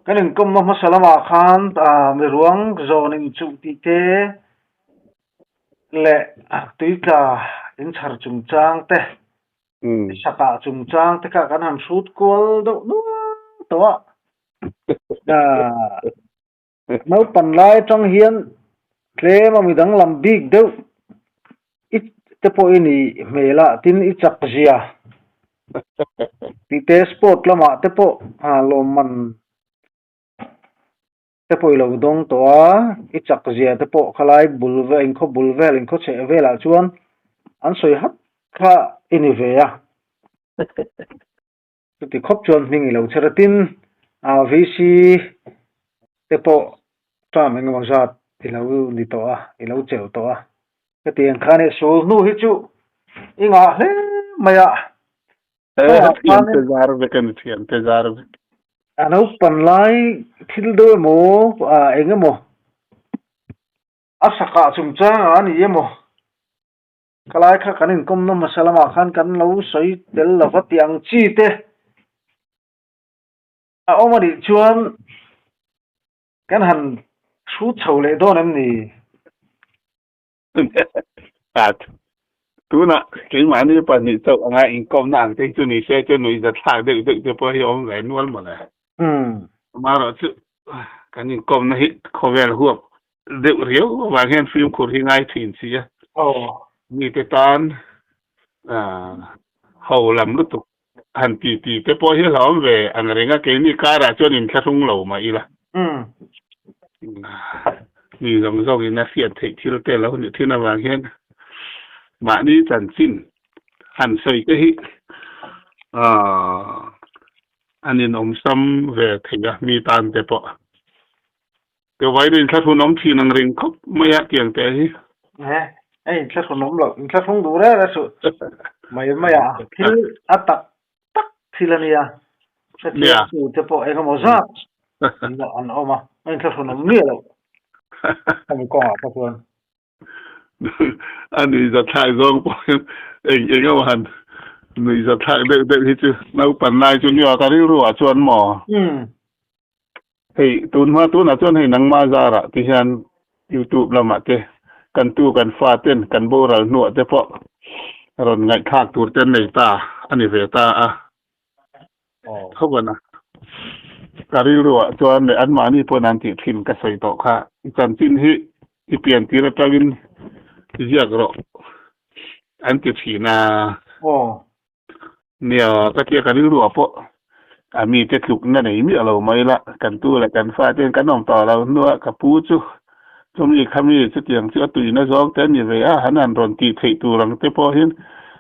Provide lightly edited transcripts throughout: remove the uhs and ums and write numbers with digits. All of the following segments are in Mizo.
Kan inkawmna hmasa lamah khan mi ruang zawn inchuh tih te leh tuitla inchhar chungchang te, sakah chungchang te kha kan han hrut kual deuh nual tawh a. Naupan lai atang hian tlem a mi danglam bik deuh i te pawh i ni hmel a, tin i chak zia tih te sport lamah te pawh lawmman te pawh i lo dawng tawh a, i chak zia te pawh khalai bul vel inkhaw bul vel inkhaw chheh velah chuan an sawi hat kha i ni ve a. Chuti khawp chuan hming i lo chher a, tin VC te pawh term engemaw zat i lo ni tawh a, i lo chelh tawh a. Hetiang khan i sul hnu hi chu i ngah hle mai a. Thian te zar vek a ni, thian te zar vek. A naupan lai thil deuh emaw eng emaw a sakah chungchangah a ni emaw Ka lai kha kan inkawmna hmasa lamah khan kan lo sawi tel lo va tih ang chi te a awm a nih chuan kan han hrut chho leh dawn em ni? At tunah keimahni pahnih chauh anga inkawmna ang te hi chu ni se chu nuihza thlak deuh deuh te pawh hi a awm ve nual mawle. Amaherawhchu kan inkawmna hi khawvel huap deuh riau avang hian fimkhur hi ngai thin si a. Mite tan ho lam lutuk han ti ti te pawh hi a hlauhawm ve ang reng a, keini karah chuan inthlahrung lo mah ila. Mi zawng zawngin a hriat theih thil te lo nih thin avang hian mahni chanchin han sawi te hi an inawmsam ve thei a mi tan te pawh. Ke vain inthlahrun awm thin ang ring khawp mai a tiang te hi. He, a inthlahrun awm loh, inthlahrung duh reng a suh mai mai a, thil a tak tak thil a nia, hrethiam tu te pawh eng emaw zat an awm a, a inthlahrun awm miah loh hemi kawngah kha chuan. A nuihzathlak zawng pawh hian eng eng emaw han nuihzathlak deuh deuh hi chu naupan lai chu nia ka rilru ah chuan maw? Hei tun hma tunah chuan hei nangma zarah te hian youtube lamah te kan tu kan fa ten kan boral hnuah te pawh rawn ngaihthlak tur te an nei ta a ni ve ta a. Thawk a, ka rilruah chuan leh anmahni pawhin an tih thin ka sawi tawh kha, i chanchin hi i pian tir atangin ziak rawh an ti thin a. Nia, ka tia ka rilruah pawh a mite tlukna nei miah lo mai la, kan tu leh kan fa ten kan awm tawh lo hnua ka pu chu chumi khami chutiang chu a tuina zawng te a ni ve a, han han rawn tih theih tur ang te pawhin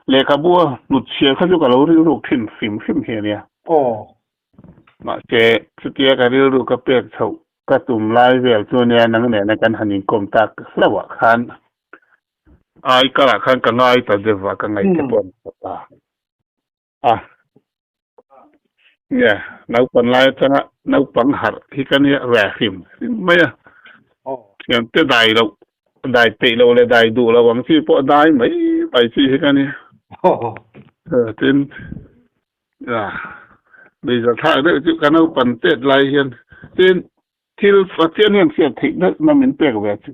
lehkhabu a hnut chhiar kha chu ka lo rilruk thin hrim hrim hi a nia. Mahse, chutia ka rilru ka pek chhoh ka tum lai vel chu nia nang nena kan han inkawm tak hlauh ah khan ai karah khan ka ngai ta deuh a, ka ngaih te pawh a ni ta. A nge naupang lai atanga naupang harh hi ka nia ve hrim hrim mai a thiante dai loh dai peih loh leh dai duh loh ang chi pawh dai mai mai chi hi ka nia tin nuihza thlak deuh chu ka naupang tet lai hian tin thil Pathian hian hriat theih daih na min pek ve chu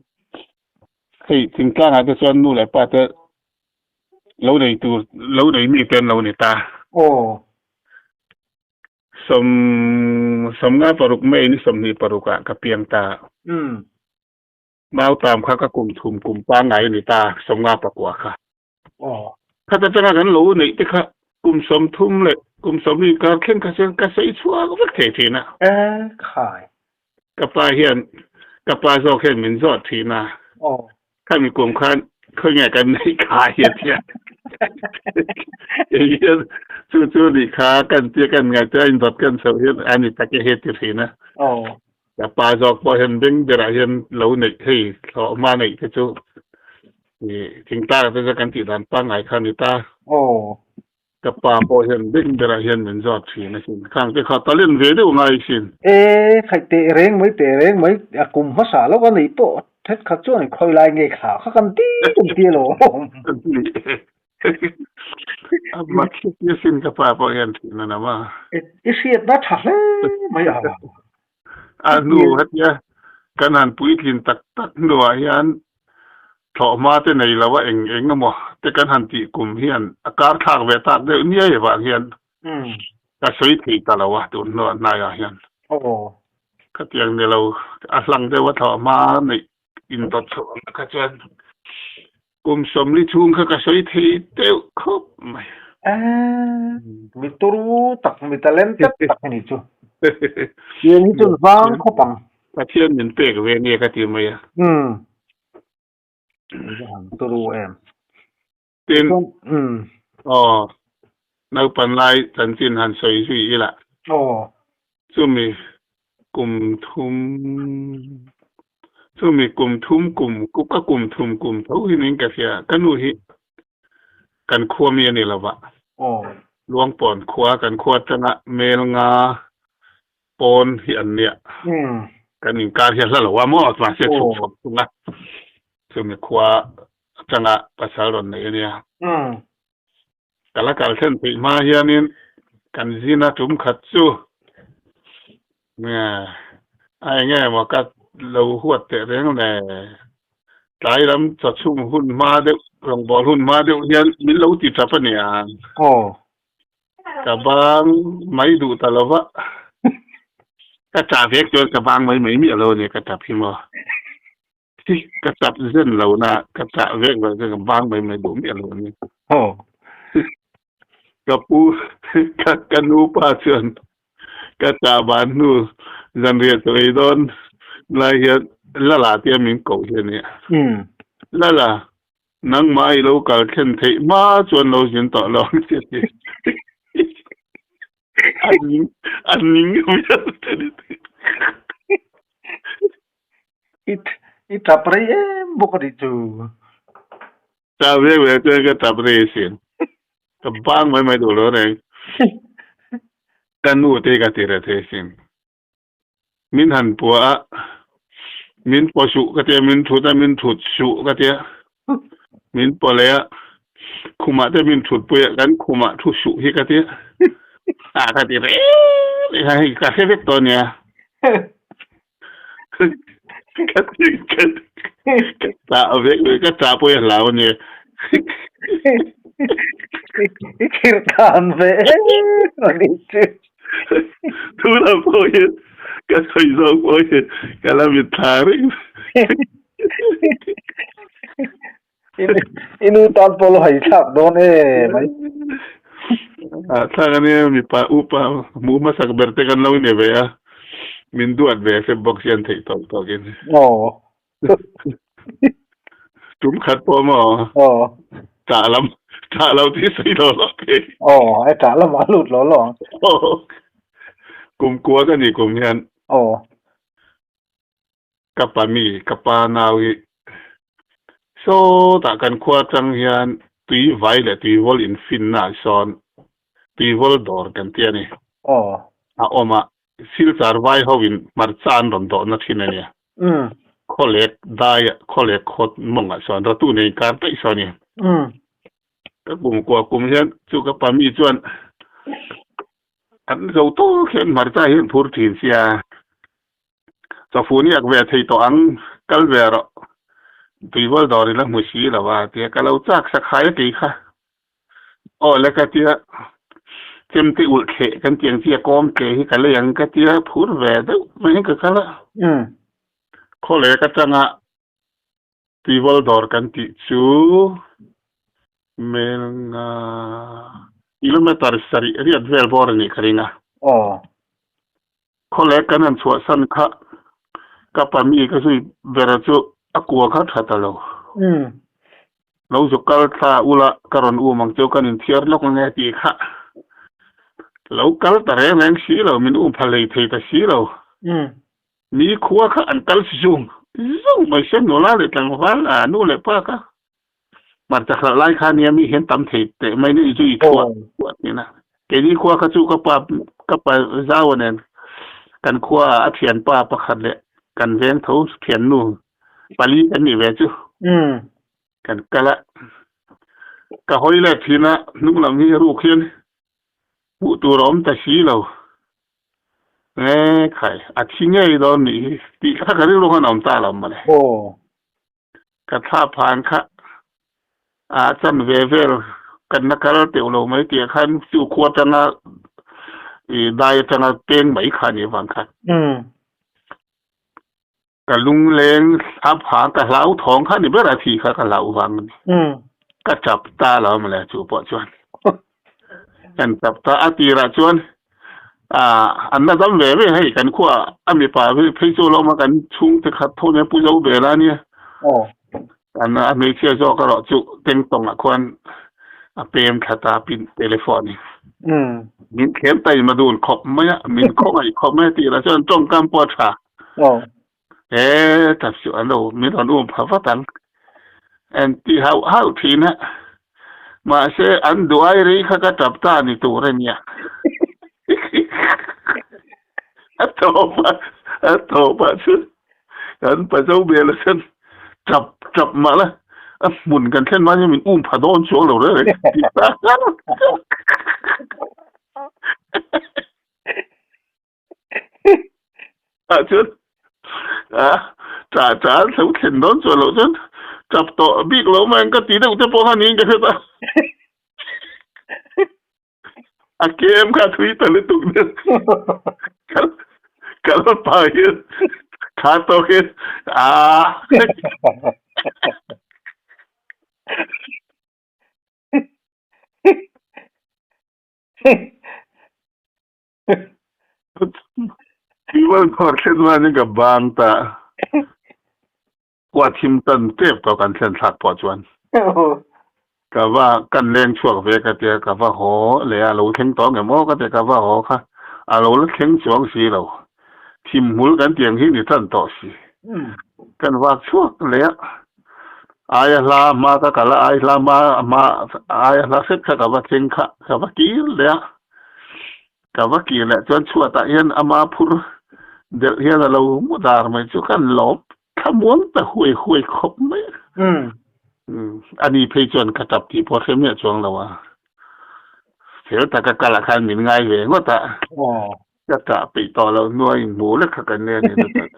hei thingtlangah te chuan nu leh pa te Lo nei tur, lo nei mi te an lo ni ta. Aw. Sawm, sawmnga paruk mai ni 26 ah ka piang ta. Umm. Mautam kha ka kum thum kum pangngai a ni ta, 54 kha. Aw. Khat atanga kan lo neih te kha kum 30 leh kum 20 kar thleng kha chuan ka sawi chhuak vek thei thin a. E khai. Ka pa hian, ka pa zawk hian min zawt thin a. Aw. Khami kum khan khawnge kan neih kha hi a tia. Kei hian chu chu nih kha kan tia kan ngaihtuah a indawt kan chhoh hian a ni tak e he ti thin a. Ka pa zawk pawh hian beng berah hian lo neih hei hlawhma neih te chu thingtlang te chu kan tih dan pangngai kha a ni ta. Ka pa pawh hian beng berah hian min zawt thin asin. Khang te kha talent ve deuh ngai asin. E, khaih teh reng mai teh reng mai, a kum hmasa lo a nih pawh thenkhat chuan khawi lai nge thla kha kan ti kan ti alo. A mak hret asin ka pa pawh hian thin a nam a. I hriatna tha hle mai a. A hnu hetia kan han puitlin tak tak hnuah hian thlawhhma te nei lo a eng eng emaw te kan han tih kum hian a kar thlak ve tak deuh niai avang hian ka sawi thei ta lo a tun hnuah hnaiah hian. Khatiang ni lo a hlang deuh a thlawhhma neih indawt chhoh ang kha chuan kum sawmli chhung kha ka sawi thei deuh khawp mai. Mi turu tak, mi talented tak a ni chu. Tiang hi chuan vang khawp ang. Pathian min pek ve nia ka ti mai a. Umm. Turu em. Tin, aw, naupan lai chanchin han sawi zui ila. Aw. Chumi kum thum, chumi kum thum kum, ka kum thum kum tho hi ning ka hria, ka nu hi kan khua mi a ni lova. Aw. Luangpawn khua, kan khua atanga mel nga pawn hi an nia. Kan inkar hi a hla lo a maw, mahse chhuk chhawk thung a. Chumi khua atanga pasal rawn nei a nia. Ka la kal thlen theih hma hianin kan zina tum khat chu a eng emaw ka lo huat teh reng le. Tlai lam chawchhung hun hma deuh, rawngbâwl hun hma deuh hian min lo ti tap a nia. Ka bang mai duh ta lo va, ka chah vek chuan ka bang mai mai miah lo a nia ka tap hi maw. Ka tap zen lo na, ka chah vek lo chuan ka bang mai mai duh miah lo a ni. Ka pu, ka ka nupa chuan ka chah ban hnu zanriah chaw ei dawn lai hian Lala tia min koh hi a nia. Lala, nangmah i lo kal thlen theih hma chuan lo zin tawh lo ang che ti. A ning, a ning viau che ni. I i tap rei em bawk a nih chu. Tap rei ve chuan ka tap rei asin. Ka bang mai mai duh lo reng. Ka nu te ka ti reh thei asin. Min han pua a, min paw suh ka tia, min thut a, min thut suh ka tia. Min paw leh a, khumah te min thut pui a, kan khumah thu suh hi ka tia. A ka ti reng reng a, hei ka hre vek tawh ania. Ka ti ka ka tah vek mai, ka tah pawh hi a hlau ania. I khirh khan ve em a nih chu. Tunah pawh hian ka sawi zawk pawh hian ka la mit thla reng. I nu tan pawh lo hai thlak dawn em mai. Ah thlak a nia mipa upa hmuh hmasak ber te kan lo ni ve a, min duat ve hrep bawk hian theih tawk tawk in. Aw. Tum khat pawh maw? Aw. Tah lam tah lo tih sawi lo lo ke. Aw, e tah lamah a lut lo lo ang. Aw. Kum kua ka ni kum hian. Aw. Ka pa mi, ka pa nau hi sawtah kan khua atang hian tui vai leh tui vawl infinna ah sawn tui vawl dawr kan ti a ni. A awm a, silchar vai ho in hmarcha an rawn dawhna thin a nia. Khawlek dai ah, khawlek khawt mawng ah sawn ratu nei inkar daih sawn a ni. Ka kum kua kum hian chu ka pa mi chuan an zo tawk hian hmarcha hi an phur thin sia. Chawfu ni ak ve thei tawh ang, kal ve rawh. Tuivawl dawr i la hmu si lo a tia ka lo chak sak hai a tih kha. Aw le ka tia, chemte ulh thleh kan tih ang chi a kawm tle hi ka lei ang ka tia phur ve deuh mai hian ka kal a. Khawlek atanga Tuivawl dawr kan tih chu mel nga kilometer sarih riat vel bawr a nih ka ring a. Aw. Khawlek kan han chhuahsan kha ka pa mi ka zui ber chu a kua kha tha ta lo. Lo zu kal thla ula ka rawn um ang chu kan inthiar lawk ange tih kha lo kal ta reng reng si lo, min um pha hlei thei ta si lo. Mi khua kha an kal zung zung mai se nula leh tlangval a nu leh pa kha hmarcha hralh lai kha nia mi hian tam thei teh mai ni zui thuah thuah thin a. Keini khua kha chu ka pa ka pa zau nen kan khua a thianpa pakhat leh kan veng tho thiannu pali kan nih ve chu kan kal a. Ka hawi leh thin a hnung lam hi ruk hian hmuh tur a awm ta si lo. E khai, a thi ngei dawn nih hi tih kha ka rilru khan a awm ta lo mawle. Aw. Ka thla phan kha a chan ve vel kan la kal teuh lo mai tih ah khan chu khua atanga i dai atanga peng mai kha a nih avang khan. Ka lungleng a pha ka hlau thawng kha ni ber a thi kha ka hlauh vang a ni. Ka tap ta lo mawle chu pawh chuan. Kan tap ta a tirah chuan an la dam ve ve hei kan khua a mipa phei chu lawm a kan chhungte khat tho nia Pu Zo Bela ania. An a hmeichhia zawk erawh chu Tengtawngah khuan a pem thla ta pin telephone in. Min thlem ta in a dun khawp mai a, min khawngaih khawp mai a tih lah chuan tawngkam pawh a tha. He tap chu an lo min rawn um pha vat ang. An ti hauh hauh thin a, mahse an duai rei kha ka tap ta ni tur a nia. A tawp a, a tawp ah chuan kan pazo bel a chuan tap tap mah la, a hmun kan thlen hma hian min um pha dawn chuang lo reng reng ti ta. Ah chuan ah cha cha an hlo thlen dawn chuan loh chuan tap tawh bik lo mai ang ka ti deuh te pawh kha niin ka hre ta. A kem kha thui ta lutuk nen kal kal pah hian kha tawk hian ah Iwan khawr thlen hmanin ka bang ta. Kua thim tan tep tawh kan thlen thlak pawh chuan. Ka va kan leng chhuak ve ka tia ka va haw leh a lo thleng tawh ngem aw ka tia ka va haw kha a lo la thleng chuang si lo. Thim hmul kan tiang hi ni tan tawh si. Kan vak chhuak leh a. Aia hla hma ka kal a, ai hla hma hma aia hla hret kha ka va thleng kha ka va kir leh a. Ka va kir leh chuan chhuatah hian ama phur delh hian a lo mu dar mai chu kan lawm thlamuang ta huai huai khawp mai a. Ani phei chuan ka tap tih pawh hre miah chuang lo a. Fel taka kalah khan min ngai ve ngawt a. Ka tah peih tawh loh hnuah inhmuh lek kha kan nia ni na tah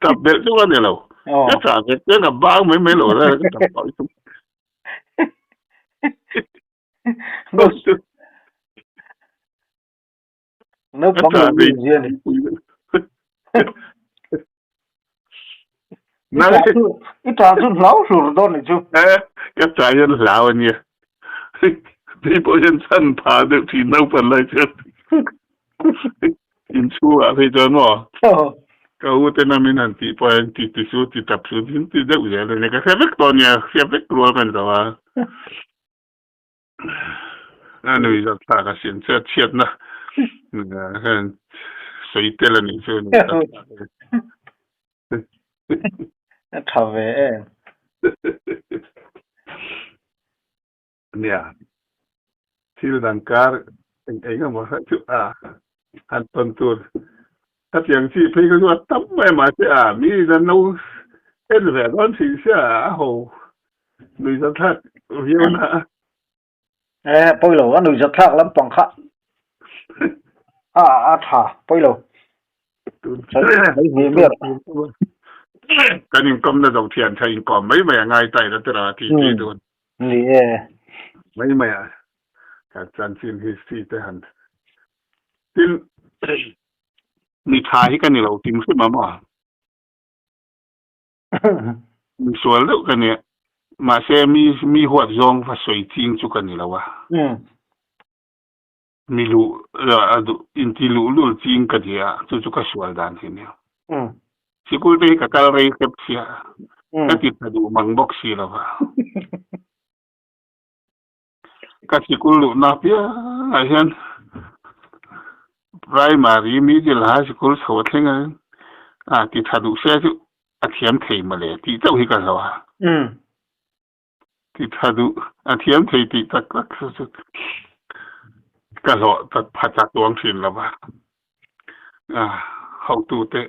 tap belh chu ka ni lo. Ka tah ve chuan ka bang mai mai lo la ka tap tawh chu. Naupang lo mi zia ni. I tah chu hlau hlur dawn ni chu. Ka tah hian hlau a nia. Tei pawh hian chhan pha deuh thin naupan lai chuan. Inchhungah phei chuan maw? Ka u te na min han tih pawh hian ti ti su ti tap su tin ti deuh zel a nia. Ka hre vek tawh a nia, hria vek rual ka ni lo a. A nui zawk thlak a sin chu a chhiatna hian sawi tel a nih chu a nui zawk thlak a ni. A tha ve em. Nia, thil dang kar eng eng emaw kha chu a han tawn tur khatiang chi phei kha chu a tam mai mahse a mi in an lo en ve dawn thin sia a ho Nui zat thlak viau na a. Eh, pawi lo, a nui zat thlak lampang kha a a tha, pawi lo. Kan inkawm na zo thian tha inkawm mai mai a ngai ta ila tira ti ti dun. Ni e. Mai mai a kan chanchin history te han tin mi tha hi ka ni lo tim hrim a maw. Misual deuh ka nia. Mahse mi mi huat zawng va sawi ching chu ka ni lo a. Mi luh inti luh lul ching ka ni a, chu chu ka sual dan hi nia. Sikul te hi ka kal rei hrep sia, ka ti tha duh mang bawk si lo va. Ka sikul luhna piangah hian primary, middle, high sikul chho a thleng a a ti tha duh se chu a thiam thei mawle tih chauh hi ka hlau a. Ti tha duh a thiam thei tih tak tak chu chu ka hlawh tak pha chak tuang thin lo va. Hotute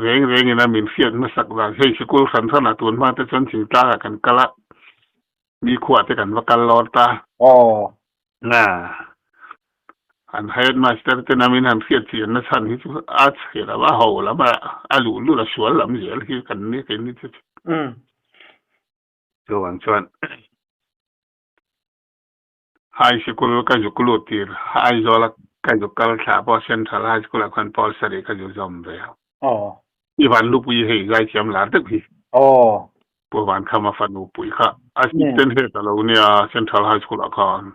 reng rengin a min hriat hmasak dan hei sikul hran hranah tun hma te chuan thingtlangah kan kal a. Mi khuah te kan va kal lawr ta. Aw. Na. An headmaster ten a min han hriat chian na chhan hi chu a chhe lo a ho lam a a luh lut a sual lam zel hi kan ni keini ni chu. Chuvang chuan high sikul ka zuk lut tir Aizawl a ka zuk kal thla pawh Central High School ah khan pawl sarih ka zu zawm ve a. I van lupui hei zaithiam lar deuh hi. Pu Vankhama fanu pui kha assistant head a lo nia Central High School ah khan.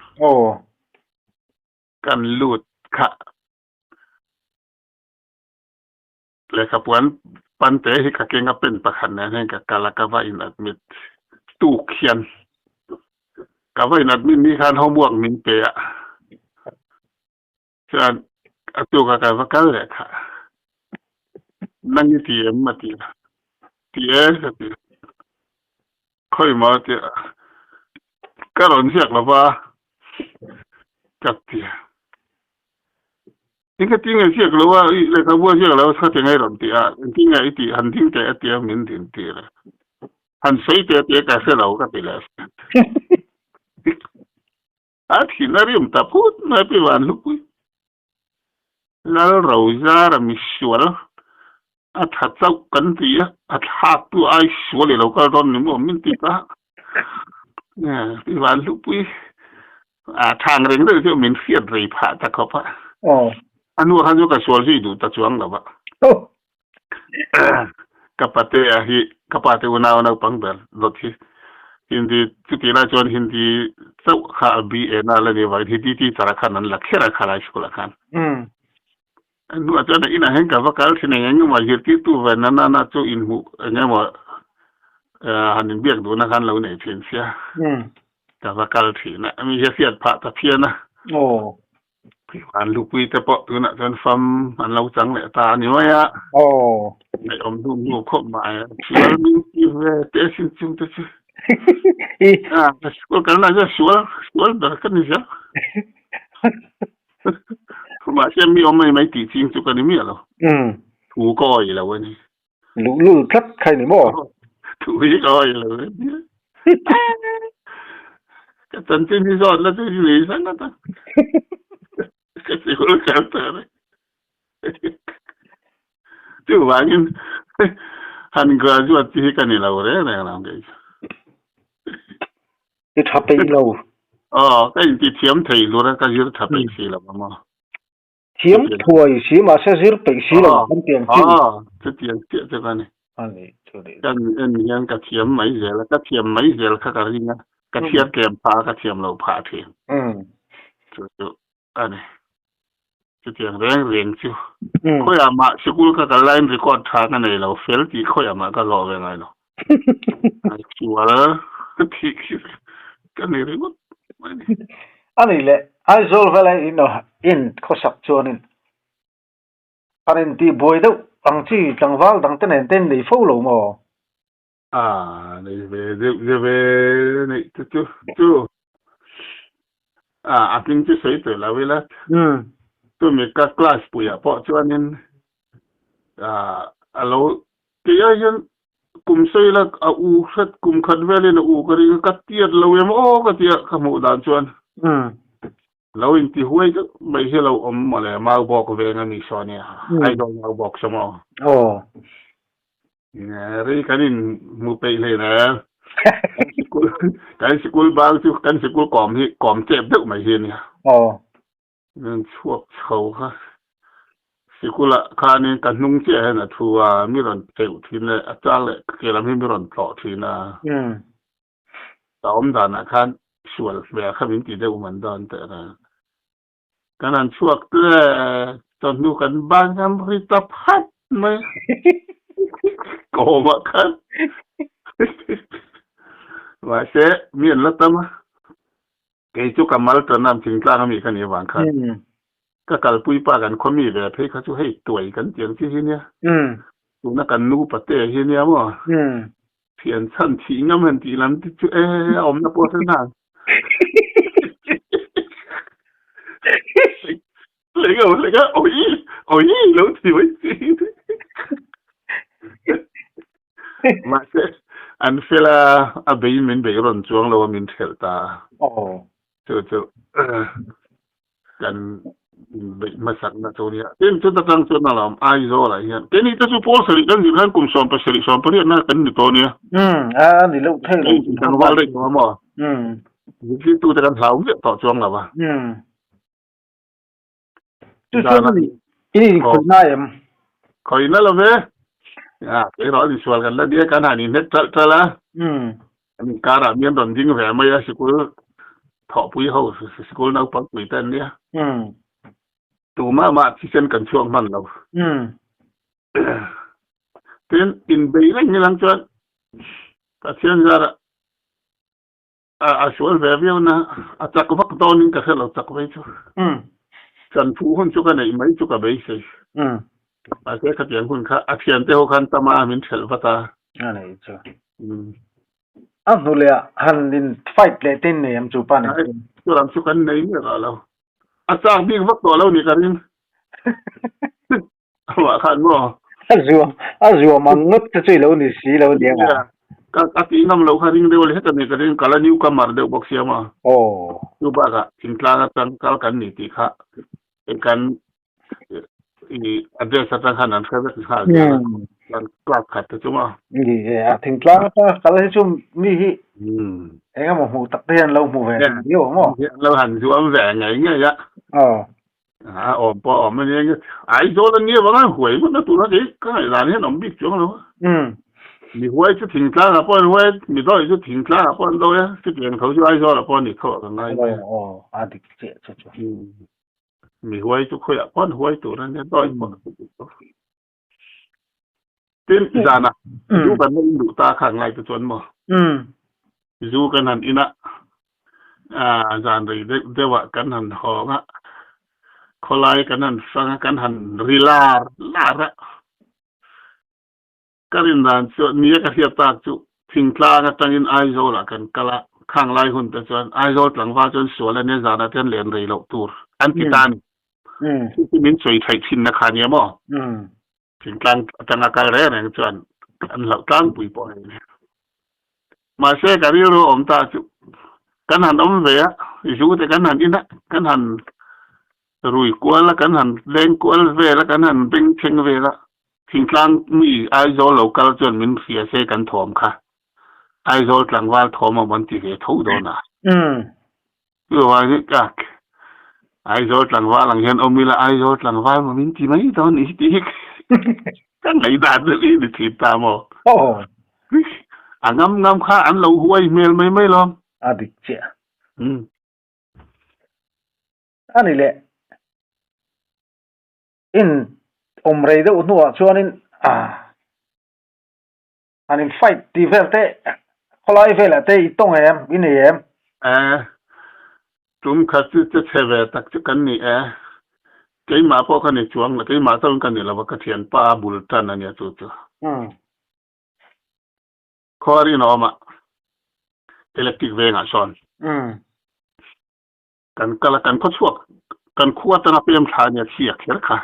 Kan lut kha lehkhapuan pante hi ka keng a pen pakhat nen hian ka kal a ka va in admit tuk hian ka va in admit ni khan homework min pe a chuan a tuk a ka va kal leh kha nang i ti em a ti a ti e ka ti khawi maw a ti a ka rawn ziak lo va ka ti a. Engka ti nge ziak lo a, i lehkhabu a ziak lo a khati ngai rawn ti a, engtin nge i tih han ding teh a tia min din tir a, han sawi teh a tia ka hre lo ka ti leh a. A thin a rim ta phut mai pi van hlupui. Lal Rozara misual a tha chauh kan ti a, a thlak tu ai sual i lo kal dawn ni maw min ti ta. Pi van hlupui a thang reng deuh chu min hriat rei phah ta khawp a. A hnuah khan chu ka sual zui duh ta chuang lo va. Ka pate a hi ka pate unau naupang ber dawt hi Hindi chuti lai chuan Hindi chauh kha a BA na la ni avangin Hindi teacher ah khan an la kher a kha lai school ah khan. A hnuah chuan a inah hian ka va kal thin eng eng emaw zirtirtu ve na na na chu inhmuh eng emaw han inbiak duhna khan lo nei thin sia ka va kal thin a mi hi a hriat phah ta phian a. An lupui te pawh tunah chuan fam an lo chang leh ta a ni mai a. Ngaihawm hnu hnu khawp mai a. Sual min ti ve te sin chung te chu. School kalna chuan sual sual ber ka ni zel. Mahse mi awm mai mai tih ching chu ka ni miah lo. Thu ka awih lo a ni. Luhlul tlat kha i ni maw? Thu hi ka awih lo a ni. Ka chanchin hi zawt la chu i nei sang ngawt ang. Ka sikul kal ta a ni. Chuvangin han graduate chi hi ka ni lo reng reng lo kei chu. I tha peih lo. Aw, ka inti thiam thei lur a, ka zir tha peih si lo a maw. Thiam thuai si mahse zir peih si lo kan ti ang chi. Aw, chutiang chiah chu ka ni. A ni, chu ni. Ka en hian ka thiam mai zel a, ka thiam mai zel kha ka ring a, ka chhiar tlem phah a, ka thiam lo phah thin. Chu chu a ni. Chutiang reng reng chu. Khawiah mah sikul ka kal laiin record tha ka nei lo, fel tih khawiah mah ka hlawh ve ngai lo. Sual thih khi ka ni ringawt mai ni. A nih leh Aizawl vela in in khawsak chuanin an intih buai deuh ang chi tlangval dangte nen te in nei fo lo maw? A nei ve deuh deuh e, neih te chu chu a a hming chu sawi tawh lo ila chumi ka class puiah pawh chuanin a lo Kei ai hian kum sei la a u hret kum khat velin a u ka ring a, ka tiat lo em aw ka ti a, ka hmuh dan chuan lo inti huai deuh mai hi lo awm mawle mau bawk veng a mi saw nia, Aizawl mau bawk saw maw? Aw. Rei kan in hmu peih hle nen kan sikul kan sikul bang chu kan sikul kawm hi kawm chep deuh mai hi a nia. Aw. Min chhuak chho kha. Sikulah khanin ka hnung chiah hian a thu a, mi rawn theuh thin leh a chang leh ka ke lam hi mi rawn tlawh thin a. Ka awm danah khan sual hmel kha min ti deuh man dawn teh reng. Kan han chhuak tle chawhnu kan ban hian ri ta phat mai kawmah khan. Mahse mi an la tam a. Kei chu ka mal tan a, thingtlang a mi ka nih avang khan ka kalpui pa kan khaw mi ve phei kha chu hei tuai kan ti ang chi hi nia. Tuna kan nu pate hi nia maw? Thian chhan thih ngam han tih lam te chu e a awmna pawh hre na. Leng a leng a awi awi lo ti mai chi. Mahse an fel a, a bei min bei rawn chuang lo a min thelh ta. Aw. Chu chu kan Inbeih hmasakna chu nia. Tin, chuta tang chuan a lawm Aizawlah hian keini te chu pawl sarih kan zir khan kum 17 18 na kan ni tawh nia. Umm, a ni loh thei lo. Kan val daih tawh a maw? Umm. Zirtirtute kan hlau miah tawh chuang lo a. Umm. Chu chuan a ni, in inkhawih na em? Khawih na lo ve. A, keimah insual kan la nia, kan han inhnek ṭalh ṭalh a. Umm. Kan inkarah mian rawn ding ve mai a, sikul thawhpui ho, sikul naupang pui te an nia. Tumah mah thisen kan chhuak hman lo. Tin, inbei reng ni lang chuan Pathian zarah a sual ve viau na, a chak vak dawnin ka hre lo chak vei chu. Chan phuh hun chu ka neih mai chu ka beisei. Mahse khatiang hun kha a thiante ho khan tama min thelh vat a. A nei chu. A hnu leh ah han in fight leh te in nei am chu pa nei chu. Chu lam chu kan nei miah rah lo. A chak bik vak tawh lo ni ka ring. Amah khan maw? A zuam a zuam ang ngawt te chu i lo ni si lo nia nga. Ka a tih ngam loh kha ring deuh leh heta ni ka ring ka la new comer deuh bawk sia maw. Aw. Chu bakah thingtlang atang kal kan ni tih kha kan i address atang khan an hre vek nghal zel a kan class khat te chu maw. Ni e a thingtlang atanga kal hi chu mi hi eng emaw hmuh tak te hian lo hmu ve viau ang aw. An lo han zuam ve ngei ngei a. Aw. A awm pawh a awm a nia nge. Aizawl a nia vanga huai ngawt na tura kei ka ngaihdan hian awm bik chuang lo a. Mi huai chu thingtlang ah pawh an huai a, mi dawi chu thingtlang ah pawh an dawi a, chutiang tho chu Aizawl ah pawh a ni tho a ka ngai mai a. Aw aw a dik chiah chu chu. Mi huai chu khawiah pawh an huai tur a nia, dawi pawh chu dik tawh. Tin, zanah zu kan la in duh ta kha ngai te chuan maw? Zu kan han in a, zan rei deuh deuhah kan han hawng a, khawlai kan han fang a, kan han ri lar lar a. Ka rin dan chuan nia ka hriat tak chu thingtlang atangin Aizawlah kan kal a, khang lai hun te chuan Aizawl tlangval chuan sual a nia zanah te hian len rei loh tur an ti ta a ni. Chu chu min sawi thaih thinna kha nia maw? Thingtlang atanga kal reng reng chuan an hlauh tlangpui pawh a ni. Mahse ka rilru awm ta chu kan han awm ve a, zu te kan han in a, kan han rui kual a, kan han leng kual vel a, kan han beng thleng vel a, Thingtlang mi Aizawl lo kal chuan min hria se kan thawm kha. Aizawl tlangval thawm a mawn ti ve tho dawn a. Chuvangin ka Aizawl tlangval ang hian awm ila Aizawl tlangval maw min ti mai dawn i tih hi ka ngaihdan deuh hi ni thin ta maw. A ngam ngam kha an lo huai hmel mai mai lawm. A dik chiah. A ni leh. In awm rei deuh hnuah chuanin han in fight tih vel te khawlai velah te i tawng em i nei em? E, tum khat chu che chhe ve tak chu kan ni e. Keimah pawh ka ni chuang lo, keimah chauhin ka ni lo va, ka thianpa bul tan a nia chu chu. Khaw rinawma electric vengah sawn. Kan kal a, kan khaw chhuak, kan khua atanga pem thla nia chhia kher kha.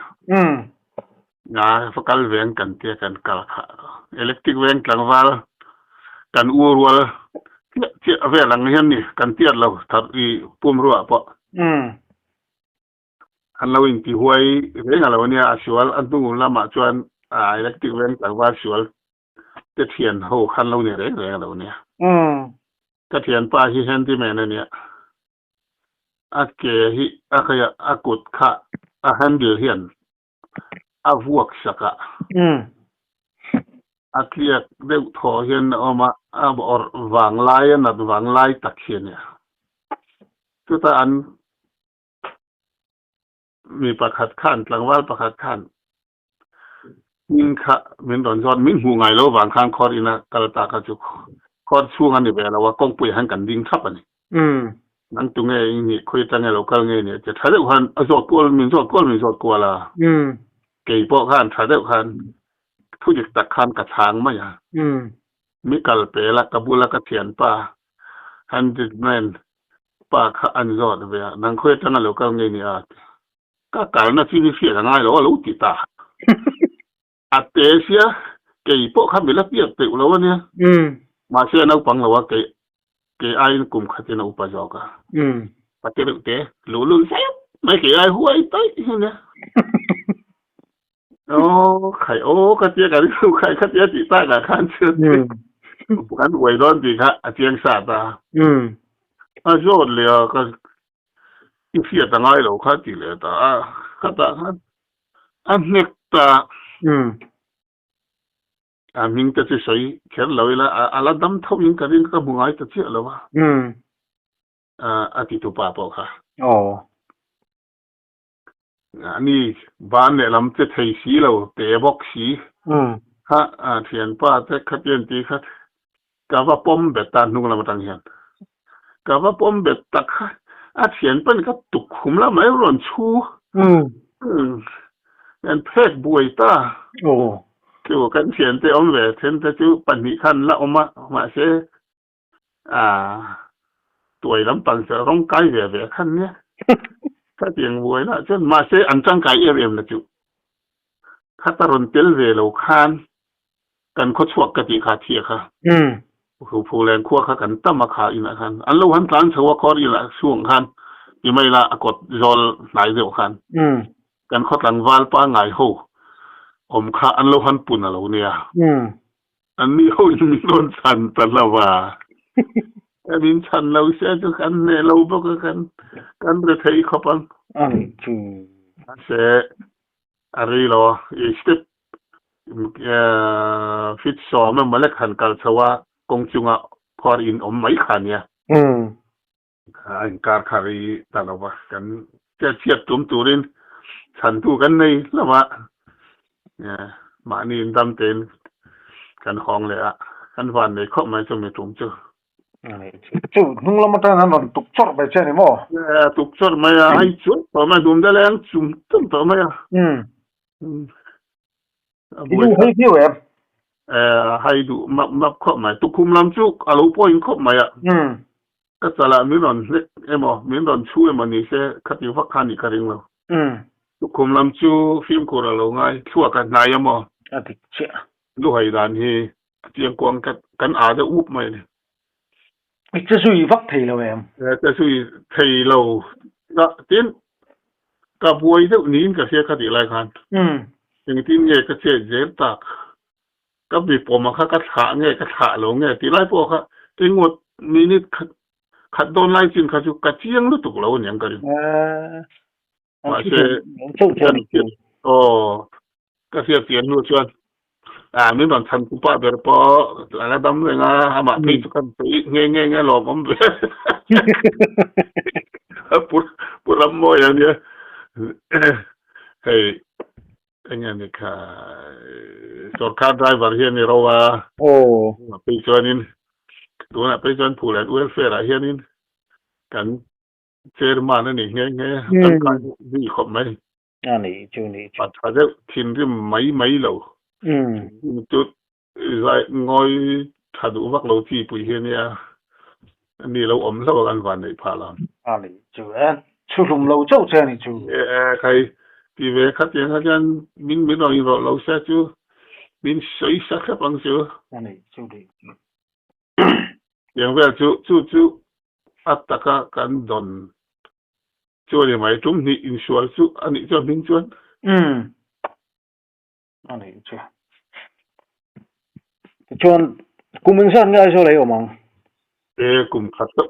Nga va kal veng kan tia kan kal kha. Electric veng tlangval kan u rual chiah chiah vel ang hian ni kan tiat lo thar i pumruah pawh. An lo inti huai reng a lo nia a sual a hnu lamah chuan electric veng tlangval sual te thian ho khan lo ni reng reng a lo nia. Ka thianpa hi handyman a nia. A ke hi a khaia a kut kha a handle hian a vuak sak a. A tliak deuh thaw hian a awm a, a awrh vang lai a nat vang lai tak hi a nia. Chutah an mi pakhat khan tlangval pakhat khan Hming kha min rawn zawt, min hmuh ngai lo vang khan khawr ina kal ta kha chu khawr chhung a ni ve lo a, kawngpui ah hian kan ding thap a ni. Nang tu nge i nih, khawi atang nge lo kal nge nih che tha deuh khan a zawt kual, min zawt kual, min zawt kual a. Kei pawh khan tha deuh khan thu dik tak khan ka chhang mai a. Mi kal pel a, ka bula ka thianpa handyman pa kha an zawt ve a, nang khawi atanga lo kal nge nih a ti. Ka kalna chu ni hriat a ngai lo a lo ti ta. A te sia, kei pawh kha mi la piak teuh lo a nia. Mahse a naupang lo a, kei kei aiin kum khatin a upa zawk a. Pate deuh te, luh lul zet. Mai kei ai huai taih hian nia. Aw khai aw ka tia ka rilru khai kha tia tih tak ah khan chuan kan uai dawn tih kha a chiang sa ta. A zawt leh a ka i hriat a ngai lo kha ti leh ta a khatah khan a hnek ta. A hming te chu sawi kher lo ila a la dam tho in ka ring ka hmu ngai ta chiah lo a. A ti tupa pawh kha. Aw. Ani ban lehlam che thei si lo, te bawk si. Kha thianpa te khatian tih kha ka va pawm bet ta hnung lam atang hian. Ka va pawm bet tak kha a thianpa ni ka tukkhum lam mai rawn chhu. Kan phek buai ta. Chu kan thiante awm ve then te chu pahnih khan la awm a, mahse Aaa, tuai lampang chu a rawng kai ve ve khan nia. Khatiang buai lah chuan mahse an tangkai em em la chu. Khata rawn tel ve lo khan kan khaw chhuak ka tih kha thia kha. Phulen khua kha kan tam a kha inah khan an lo han tlan chho a khawr inah chhungah khan ti mai la a kawt zawl hnai deuh khan kan khaw tlangval pangngai ho awm kha an lo han pun a lo nia. An ni ho in min rawn chhan ta lo a, kan in chhan lo sia chu kan hneh lo bawk a, kan kan re thei khawp ang. A nih chu. Mahse a rei lo a, i step fit sawm emaw lek han kal chho a, kawng chunga khuar in awm mai kha nia. A inkar kha rei ta lo va, kan chetchhiat tum turin chhantu kan nei hlauh a, mahni indam tein kan hawng leh a, kan van nei khawp mai chumi tum chu. Chu hnung lam atangin an rawn tuk chawrh mai che a ni maw? Tuk chawrh mai a, hei chuan tawh mai, dum deuh leng chum chum tawh mai a. I duh hei viau em? Hai duh map map khawp mai. Tukhum lam chu a lo pawhin khawp mai a. Ka chalah min rawn hlek emaw, min rawn chhu emaw ni se khati vak kha nih ka ring lo. Tukhum lam chu fimkhur a lo ngai, thluak a hnai emaw. A dik chiah. Luhai dan hi a chiangkuang tlat, kan aa deuh up mai a ni. I che zui vak thei lo em? Che zui thei lo. Tin, ka buai deuh niin ka hria kha tih lai khan. Engtin nge ka chet zel tak? Ka mi pawma kha ka thlah nge ka thlah lo nge tih lai pawh kha engngawt minute khat khat dawn lai chin kha chu ka chiang lutuk lo aniang ka ring. Mahse, aw, ka hriat chian hnu chuan a min rawn chhan tu pa ber pawh a la dam reng a, amah phei chu ka beih nghe nghe nghe lawm awm ve. Pu Pu Rammawi a nia. Hei eng nge ni kha sorkar driver hi a ni ro a. Aw. Phei chuanin tunah phei chuan Phulen welfare ah hianin kan Chairman a ni nghe nghe, tangkai zui khawp mai. A nih chu nih chu. A tha deuh thinrim mai mai lo. Thinrim chu zai ngawi tha duh vak lo chi pui hi a nia, mi lo awm hlauh a kan van neih phah lo. A nih chu e, chhuhlum lo chauh che a nih chu. E khai ti ve khatiang kha chuan min min rawn inrawlh lo se chu min sawi sa hrep ang chu. A nih chu nih chu. Tiang vel chu chu chu A taka kan dawn chu a ni mai, tum hnih insual chu a nih chuan hming chuan. Umm, a nih chu. Tichuan, kum engzat nge Aizawl ei awm ang? E, kum khat chauh.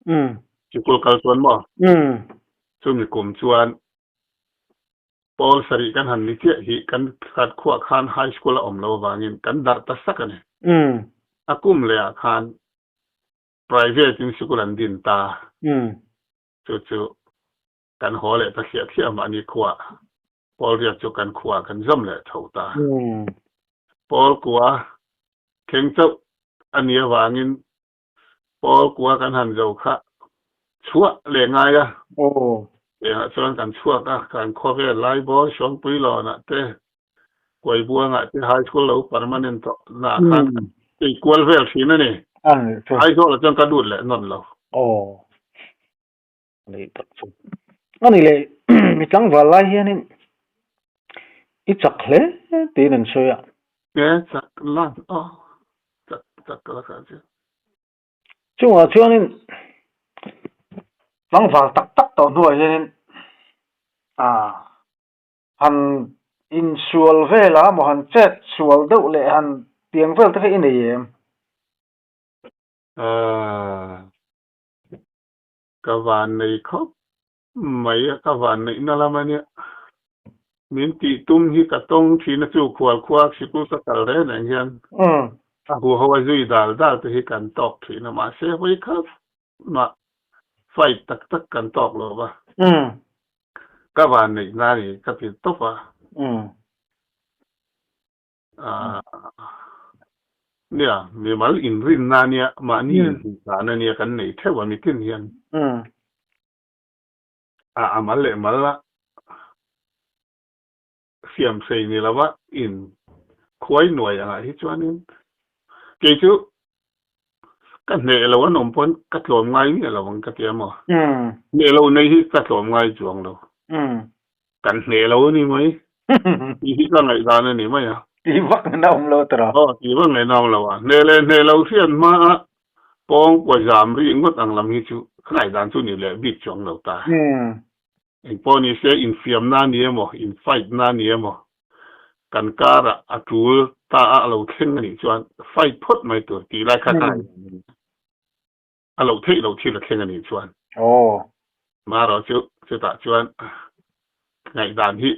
Umm. Sikul kal chuan maw? Umm. Chumi kum chuan pawl sarih kan han ni chiah hi kan khat khuah khan high school a awm lo avangin kan darh ta sak a ni. Umm. A kum lehah khan Private in sikul an din ta. Chu chu kan haw leh ta thliah thliah mahni khua Pawl riat chu kan khua kan zawm leh tho ta. Pawl kua thleng chauh a nih avangin Pawl kua kan han zo kha chhuah leh ngai a. Engah chuan kan chhuak a, kan khawvel Laibawl, Hruangpuilawnah te, Kuaibuangah te High School lo permanent tawh naah khan kan tei kual vel thin a ni. Aizawlah chuan ka lut leh nawn lo. Aw, a nih tak chu. A nih leh mi tlangval lai hianin i chak hle tiin an sawi a. E chak la, aw chak chak la kha chu. Chungah chuanin tlangval tak tak tawh hnuah hianin. A han insual vel a maw han chet sual deuh leh han piang vel te kha i nei em? Ka van nei khawp mai a, ka van neihna lam a nia. Min tih tum hi ka tawng thin a chu khual khua sikul ka kal reng reng hian a huho a zui dal dal te hi kan tawk thin a, mahse vawi khat mah fight tak tak kan tawk lo va. Ka van neihna a ni ka ti tawp a. Nia, mimal inrinna a nia, mahni inhmuhdan a nia kan nei theuh a mitin hian. A a mal leh mal a siam sei ni lova in khuai nuai angah hi chuanin kei chu ka hneh lo an awm pawn ka tlawm ngai miah lo ang ka ti a maw. Hneh lo nei hi ka tlawm ngai chuang lo. Kan hneh lo a ni mai. Tih hi ka ngaihdan a ni mai a. Tih vak ngaihna awm lo tawh. Aw, tih vak ngaihna awm lo a. Hneh leh hneh lo hriat hma a pawng kua zam rih ngawt ang lam hi chu ka ngaihdan chu ni leh bik chuang lo ta. Engpawh ni se infiamna a ni emaw, in fight na a ni emaw, kan karah a tul ta a a lo thleng a nih chuan fight phawt mai tur tih lai kha ka ngaihdan a ni. A loh theih loh thil a thleng a nih chuan. Aw. Marawh chu chutah chuan ngaihdan hi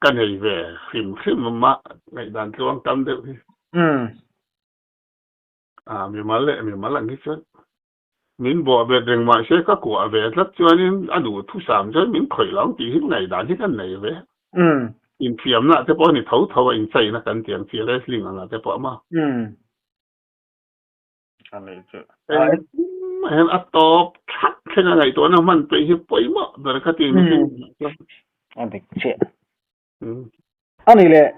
ka nei ve hrim hrim a, ngaihdan tluang tam deuh hi. A mimal leh mimal ang hi chuan min bawh bet reng mah se ka kuah ve tlat chuanin a duh thusam chuan min khawih lo ang tih hi ngaihdan hi ka nei ve. Infiamna te pawh a ni tho tho a, incheina kan ti ang chi wrestling angah te pawh a maw. A nih chu. Engmah hian a tawp thlat thleng a ngaihtuahna hman peih hi pawimawh ber kha ti mihring chuan. A dik chiah. A nih leh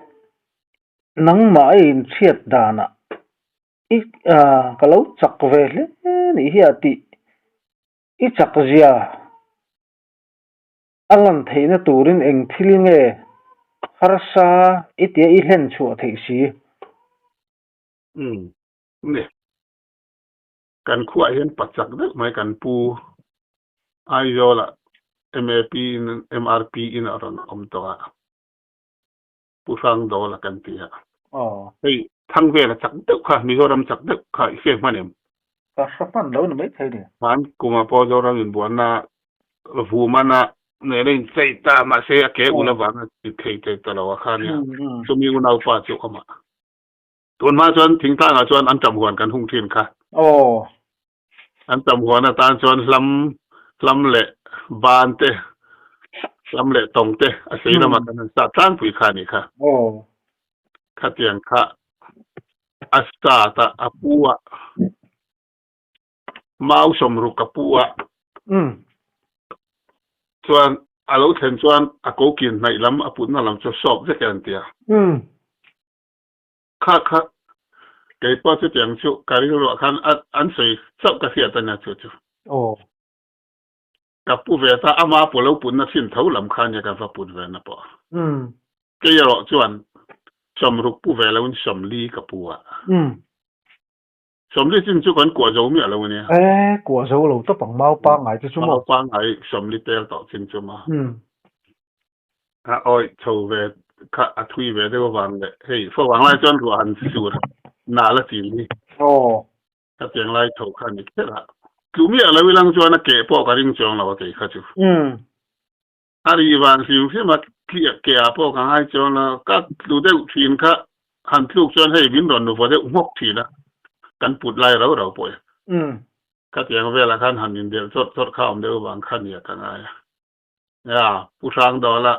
nangmah i inchhiat danah i ka lo chak ve hle nih hi a tih i chak zia a lan theihna turin eng thil nge harsa i tia i hlen chhuah theih si? Ni. Kan khuaah hian pa chak deuh mai kan pu Aizawlah MAP in MRP in a rawn awm tawh a, Pu Hrangdawla kan ti a. Hei Thangvela chak deuh kha Mizoram chak deuh kha i hre hman em? Ka hre hman lo ni maithei ni. Hman kuma pawh Zoram inbuanna Vumana nena inchei ta mahse a ke ul avanga ti thei thei ta lo a kha nia. Chumi unaupa chu amah. Tun hma chuan thingtlangah chuan an tam huan kan hung thin kha. Aw. An tam huan atan chuan hlam, hlam leh ban te, hlam leh tawng te a sei lamah kan han sah tlangpui kha a nih kha. Aw. Khatiang kha a start a, a pu a, mau sawmruk a pu a. Chuan a lo thlen chuan a kokin hnaih lam a putna lam chu sawp vek e an ti a. Kha kha kei pawh chutiang chu ka rilruah khan an sawi chauh ka hriat a nia chu chu. Aw. Ka pu ve ta ama pawh lo putna thin tho lam kha nia ka va put ve na pawh. Kei erawh chuan sawmruk pu ve loin sawmli ka pu a. Sawmli chin chu kan kuah zo miah lo a nia. E, kuah zo lo tawp ang mau pangngai te chu maw? Mau pangngai sawmli tel tawh chin chu maw? A awih chho ve kha a thui ve deuh avang leh hei fo vang lai chuan ruah han sur nal a chin hi. Aw. Ka piang lai chho kha ni kher a. Tlu miah lo ilang chuan a keh pawh ka ring chuang lo a kei kha chu. A ri vang hrim hrim a tliah ke ah pawh ka ngai chuang lo. Ka tlu deuh thin kha han tluk chuan hei min rawn nuva deuh hmawk thin a kan put lai rau rau pawh e. Khatiang velah khan han indelh chawrh chawrh kha awm deuh vang kha nia ka ngai a. Nia, Pu Hrangdawla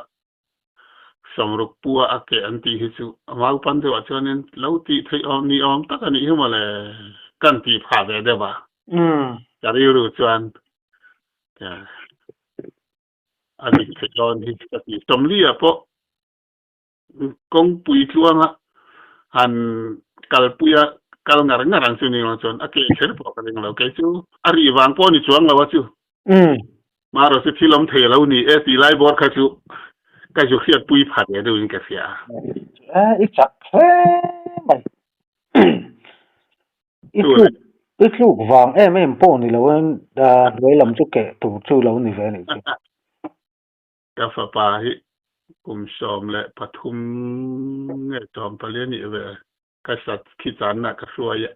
sawmruk pua a keh an tih hi chu a maupan deuhah chuanin lo tih theih awm ni awm tak a nih hi mawle kan tih phah ve deuh a. Ka rilru chuan a dik theih dawn hi ka ti. Sawmli-ah pawh kawngpui tluanga han kalpui a kal ngar ngar ang chu ni ang chuan a keh kher pawh ka ring lo. Kei chu a rih vang pawh a ni chuang lo a chu. Marawh chu thil awm thei lo ni e tih lai bawr kha chu ka zu hriatpui pha ve deuhin ka hria a. I chak hle mai. I tluk i tluk vang em em pawh ni loin hnuai lam chu keh tur chu lo ni ve a nih chu. Ka fapa hi kum 13 nge 14 a nih ve ka sakhi channa ka hruai a.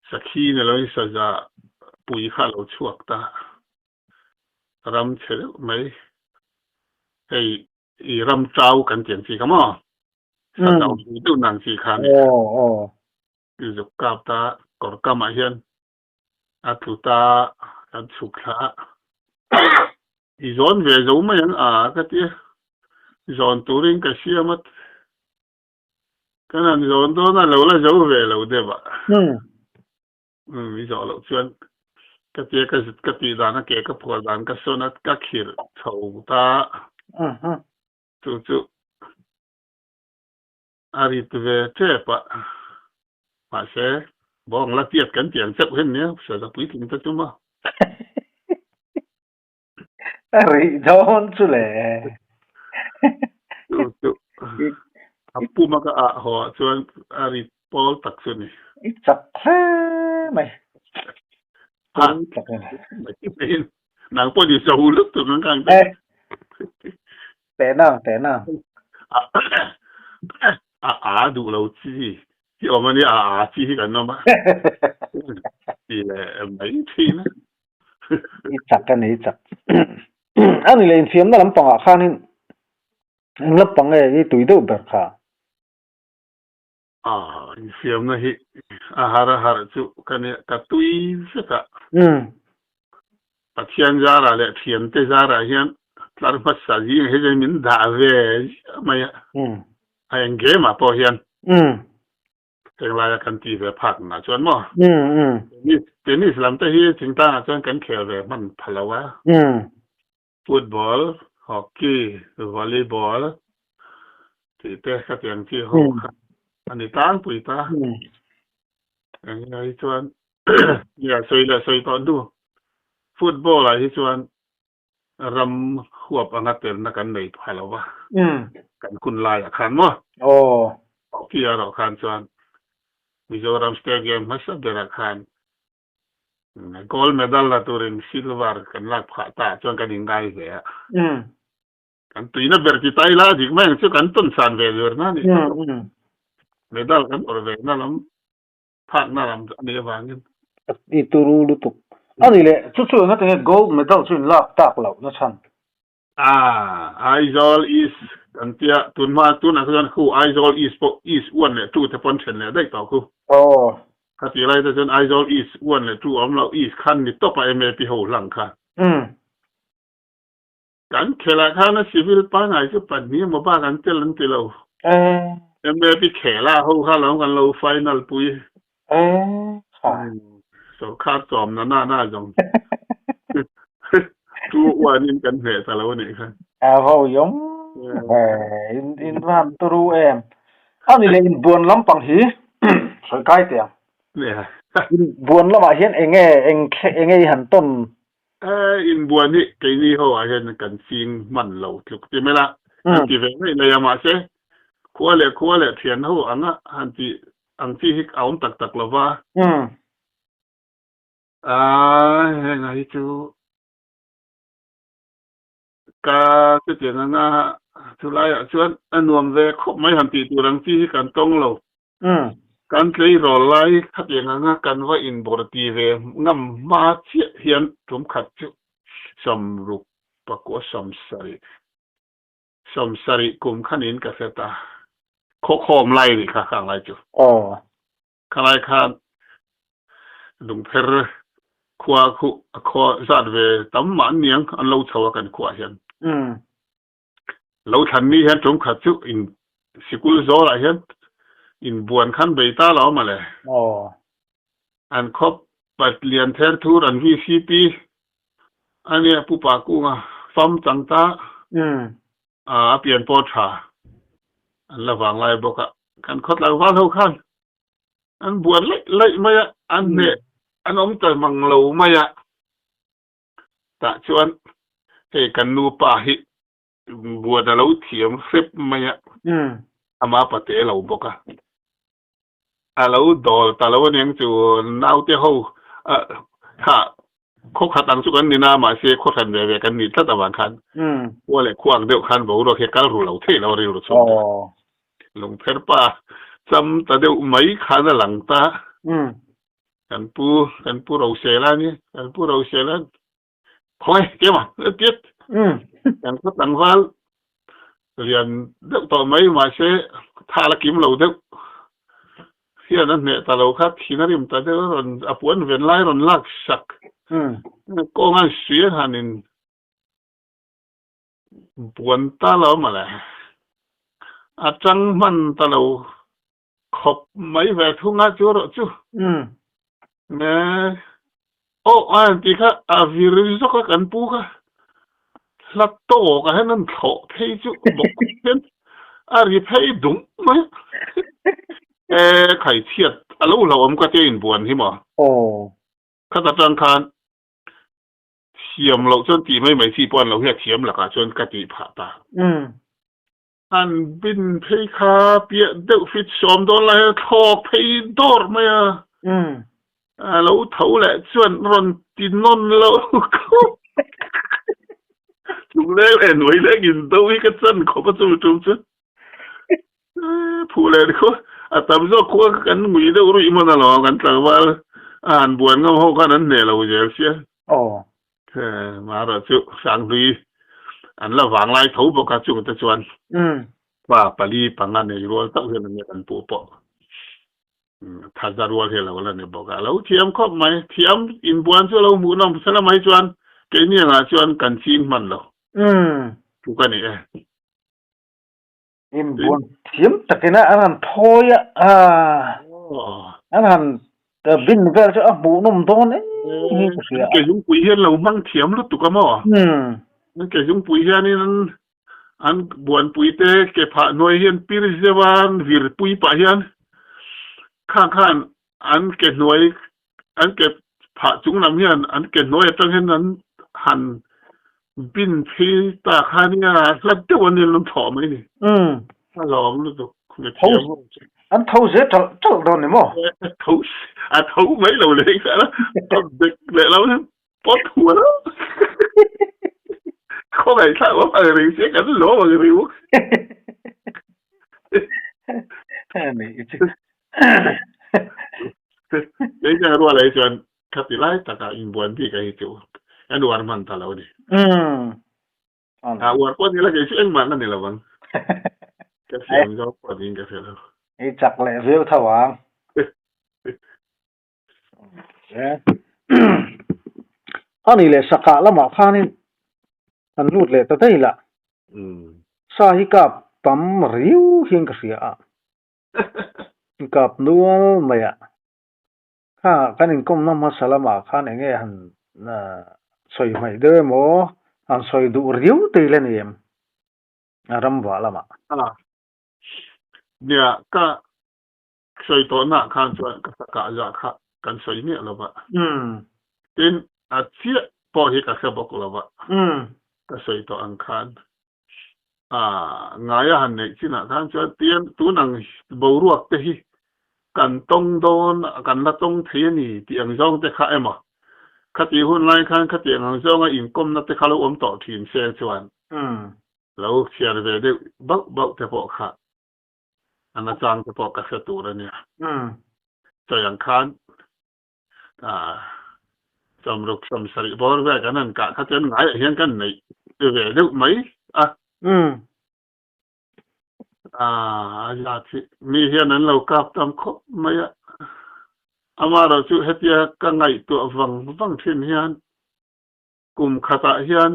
Sakhi ni loin saza pui kha a lo chhuak ta. Ram chhe deuh mai. Hei i ram chau kan ti ang chi kha maw? Saza pui deuh nang chi kha a ni. I zuk kap ta kawr kamah hian a tlu ta kan chhuk thla a. I zawn ve zo mai ang a ka ti a. Zawn turin ka siam a. Kan han zawn dawn a lo la zo ve lo deuh a. I zawh loh chuan ka tia ka zut ka tih dan a ke ka phuar dan ka sawn a ka khirh chho ta. Chu chu a rit ve tep a. Mahse bawng la tiat kan tih ang chauh hian nia saza puitling ta chu maw. A rih dawn chu le. Chu chu a puma ka ah haw ah chuan a rit pawl tak chu ni. I chak hle mai. Pawl tak a ni. Nang pawh ni zo lutuk ang kang te. Teh nang, teh nang. A a duh lo chi hi awm a nia, a a chi hi kan awm a. Ti leh mai thin a. I chak a ni, i chak. A ni leh infiamna lampangah khanin eng lampang nge i tui deuh ber kha? A, infiamna hi a har a har chu ka nia, ka tui vek a. Pathian zarah leh thiante zarah hian tlar hmasa zingah hi chuan min dah ve ziah mai a, a eng game ah pawh hian heng laia kan tih ve phak nah chuan maw tennis lam te hi thingtlangah chuan kan khel ve hman pha lo a, football, hockey, volleyball tih te khatiang chi ho kha a ni tlangpui ta. Eng hi chuan nia sawi leh sawi tawh hnu football ah hi chuan ram huap anga telna kan nei pha lo va kan hun laiah khan maw hockey erawh khan chuan Mizoram state game hmasa berah khan gold medal la turin silver kan lak phah ta chuan kan inngai ve a. Kan tuina ber ti ta ila a dik mai ang chu kan tawn san ve ber na nih kha. Medal kan awrh ve na lam phak na lam a nih avangin. I turu lutuk. A ni leh chu chu engati nge gold medal chu in lak tak loh na chhan? Ah, Aizawl East kan tia tun hma tunah kha chuan khu Aizawl East pawh East 1 leh 2 te pawn then leh daih tawh khu. Aw. Khatih lai te chuan Aizawl East 1 leh 2 awm loh East khan ni tawp a MAP ho hlang kha. Kan khelah khan a civil pangngai chu pahnih emaw bak an tel an ti lo. MAP khela ho kha lo kan lo final pui. Sorkar chawmna na na zawng 2-1 in kan hneh ta lo a nih kha. A vo yawm in in van turu em. A ni leh inbuan lampang hi sawi kai teh ang. Inbuan lamah hian enge eng enge i han tawn Inbuan hi keini ho ah hian kan ching hman lo tluk ti mai la, kan ti ve mai mai a, mahse khua leh khua leh thian ho anga han tih ang chi hi a awm tak tak lo va. Heng ah hi chu ka chutiang anga chulai ah chuan a nuam ve khawp mai han tih tur ang chi hi kan tawng lo. Kan tleirawl lai khatiang anga kan va inbawrh ti ve ngam hma chiah hian tum khat chu 60 pakua 70 70 kum khanin ka hre ta. Khawkhawm lai nih kha khang lai chu. Khalai khan Lungpher khua khu a khua zat ve tam mah an niang an lo chho a kan khuaah hian. Lo thlan ni hian tum khat chu in sikul zawlah hian inbuan khan bei ta lo mawle. An khawp Patlian ther thur an VCP a nia Pu Pakunga fam chang ta a pian pawh tha an la vang lai bawk a. Kan khaw tlangval ho khan an buan laih laih mai a, an hneh an awm ta mang lo mai a. Tah chuan hei kan nupa hi buan a lo thiam hrep mai a, ama pate a lo bawk a, a lo dawl ta lo aniang chu naute ho kha Khaw khat ang chu kan ni na, mahse khaw hran ve ve kan nih tlat avang khan khua leh khua ang deuh khan boruak hi a kal ru lo thei lo a rilru chhung te. Lungpher pa cham ta deuh mai khan a lang ta. Kan pu, kan pu Rosela a ni, kan pu Rosela khawngaih keimah a tiat. Kan khaw tlangval lian deuh tawh mai mahse tha la kim lo deuh hian a hneh ta lo kha thin a rim ta deuh a rawn a puan ven lai rawn lak sak kawng a sui a han in buan ta lo mawle a tang hman ta lo khawp mai ve thung a chu erawh chu nge aw a han tih kha a vir zawk a kan pu kha hla tawk ah hian an thlawh phei chu bawk hian a ri phei dung mai e khaichhiat a lo hlauhawm ka tia inbuan hi maw khat atang khan thiam loh chuan tih mai mai chi pawh an lo hi a thiam lakah chuan ka tih phah ta. An bin phei kha piah deuh fit sawm dawn lai a thlawk phei dawr mai a. A lo tho leh chuan rawn ti nawn lo khawp. Chung leng leh hnuai leng in do hi ka chan khawp a chumi tum chu. Phuh leh khaw a tam zawk khua kan ngui deuh ruih hman alawm kan tlangval a han buan ngam ho khan an hneh lo zel sia. Mara chu Sanghlui an la vang lai tho bawk a chungte chuan pa pali panga nei rual chauh hian an nia kan puh pawh thaza rual hi a lo la ni bawk a. Lo thiam khawp mai, thiam inbuan chu a lo hmuh nawm sela mai chuan keini angah chuan kan ching hman lo chu ka ni e. Inbuan thiam takin a an han thawi a, an han bin vel chu a hmuhnawm dawn em hi ka hria. An ke zungpui hian lo hmang thiam lutuk a maw? An ke zungpui hianin an an buanpui te ke phah hnuai hian pir zeuh a, an vir pui pah hian khang khan an ke hnuai an ke phah chung lam hian an ke hnuai atang hian an han bin phei ta kha nia hlat deuh an in an thlawh mai ni. A lawm lutuk mi thiam ho chu. An tho ze ṭalh ṭalh dawn ni maw? Tho a tho mai lo leh kha a bek leh lo hian pawt hual a. Khawngaih thlak awm ang reng sia kan lawm ang reng bawk. Kei chuan rual ai chuan khati lai takah inbuan bik a hi chu kan uar hman ta lo a ni. A uar pawh ni la kei chu engmah ka ni lo ang. Ka thiam zawk pawh niin ka hre lo. I chak leh viau tho ang. A nih leh sakah lamah khanin an lut leh ta daih lah. Sa hi kap tam riau hian ka hria a. Kap nual mai a. Kha kan inkawmna hmasa lamah khan eng nge han sawi hmaih deuh emaw han sawi duh riau te ila ni em? A ram vah lamah. Nia, ka sawi tawhnaah khan chuan ka sakah zah kha kan sawi miah lo va. Tin, a chiah pawh hi ka hre bawk lo va. Ka sawi tawh ang khan a ngaia han neih chinah khan chuan tian tun ang boruak te hi kan tawng dawn kan la tawng thei a ni tih ang zawng te kha emaw khati hun lai khan khatiang ang zawnga inkawmna te kha lo awm tawh thin se chuan lo chhiar ve deuh bauh bauh te pawh kha a nachang te pawh ka hre tur a nia. Sawi ang khan sawmruk sawmsarih bawr vel kan han kah kha chuan ngaiah hian kan neih ve deuh mai a. A zat hi mi hian an lo kap tam khawp mai a. Amaherawh chu hetia ka ngaihtuah vang vang thin hian kum khatah hian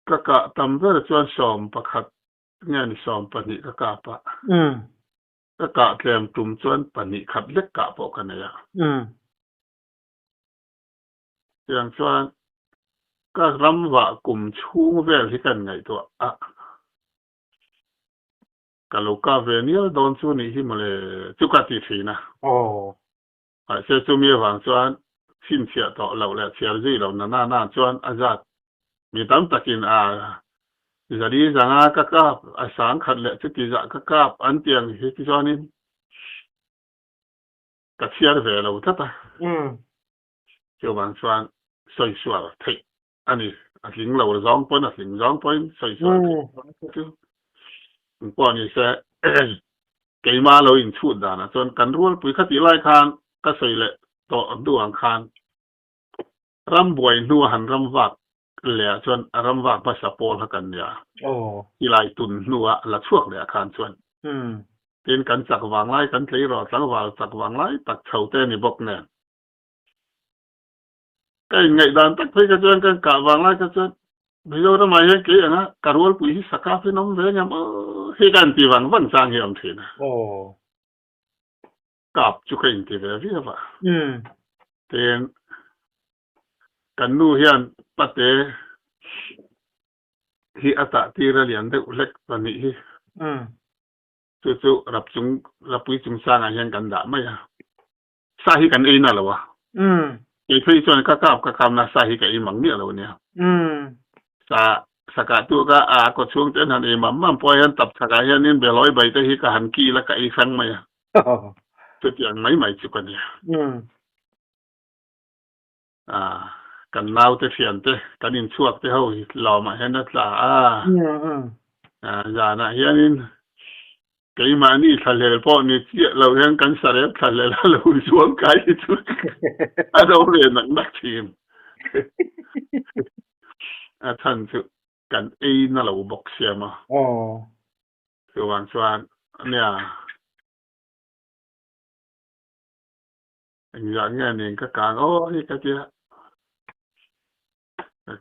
Ka kah tam ber chuan 11 nge ni 12 ka kap a. Ka kah tlem tum chuan pahnih khat lek kah pawh ka nei a. Tiang chuan ka ram vah kum chhung vel hi ka inngaihtuah a. Ka lo kap ve nial dawn chu nih hi mawle chu ka ti thin a. Mahse chumi avang chuan chhinchhiah tawh loh leh chhiar zui loh na na na chuan a zat mi tam takin a zali zanga ka kap, a sang khat leh chuti zah ka kap an ti ang hi chuanin ka chhiar ve lo tlat a. Chuvang chuan sawi sual theih a ni. A tling lo zawng pawhin a tling zawng pawhin sawi sual theih chu engpawh ni se keimah lo inchhut danah chuan kan rualpui kha tih lai khan ka sawi leh tawh duh ang khan ram buai hnua han ram vak leh ah chuan a ram vak hmasa pawl kha kan nia. Tilai tun hnua la chhuak leh ah khan chuan tin kan chak vang lai kan tleirawl tlangval chak vang lai tak chho te a ni bawk nen. Ka inngaihdan tak phei kha chuan ka kah vang lai kha chuan Mizoramah hian kei anga ka rualpui hi sakap in awm ve ngam aw hi ka inti vang vang chang hi a awm thin a. Kap chu ka inti ve viau a. Tin, kan nu hian pate hi a tah tir a lian deuh hlek pahnih hi. Chu chu rap chung, rapui chungchangah hian kan dah mai a. Sa hi kan ei na lo a. Kei phei chuan ka kap ka kap na sa hi ka ei mang miah lo ania. Sa sa kah tu ka a kaw chhung te an han ei mam mam pawh hian tap chhak ah hianin belawi bai te hi ka han kil a ka ei hrang mai a. Chutiang mai mai chu ka nia. A kan nau te thian te kan inchhuak te ho hi lawmah hian a tla a. A zanah hianin Keimahni thlahlel pawh ni chiah lo hian kan sarep thlahlel a lo zuam kai hi chu a lo ve nak nak thin. A chhan chu kan ei na lo bawk siam a. Chuvang chuan nia engzah nge nen ka kang aw hi ka tia.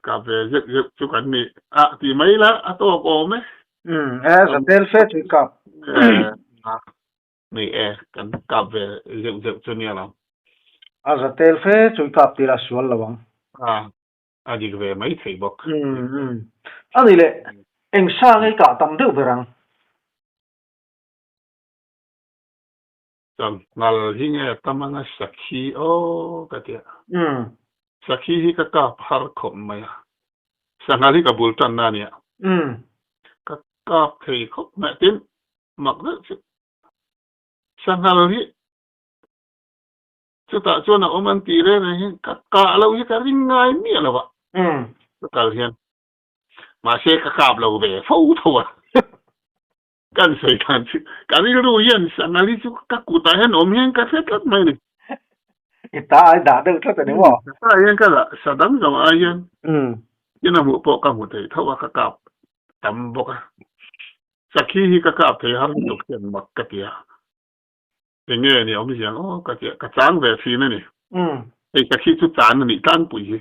Ka ve zeuh zeuh chu kan ni a ti mai la a tawk awm e. Umm e za tel fe chu i kap. Ni e kan kap ve zeuh zeuh chu nia lo. A za tel fe chu i kap tir a sual lo ang. A a dik ve mai thei bawk. Umm umm a ni le eng sa nge i kah tam deuh ber ang. Sanghal hi nge tam anga sakhi aw ka ti a. Sakhi hi ka kap har khawp mai a. Sanghal hi ka bul tanna a nia. Ka kap thei khawp mai a. Tin, mak deuh chu sanghal hi chutah chuan a awm an tih reng reng hian ka kah loh hi ka ring ngai miah lo a. Ka kal hian mahse ka kap lo ve fo tho a. Kan sawi dan chu ka rilru hian sanghal hi chu ka kutah hian awm hian ka hre tlat mai a ni. I ta ai dah deuh tlat a ni maw? Ka ta hian ka dah sa dang zawng ai hian in a hmuh pawh ka hmu thei tho a, ka kap tam bawk a. Sakhi hi ka kap thei har lutuk hian mak ka ti a, enge ni awmzia ang aw ka ti a, ka chang ve thin a ni. Hei sakhi chu chan a nih tlangpui hi.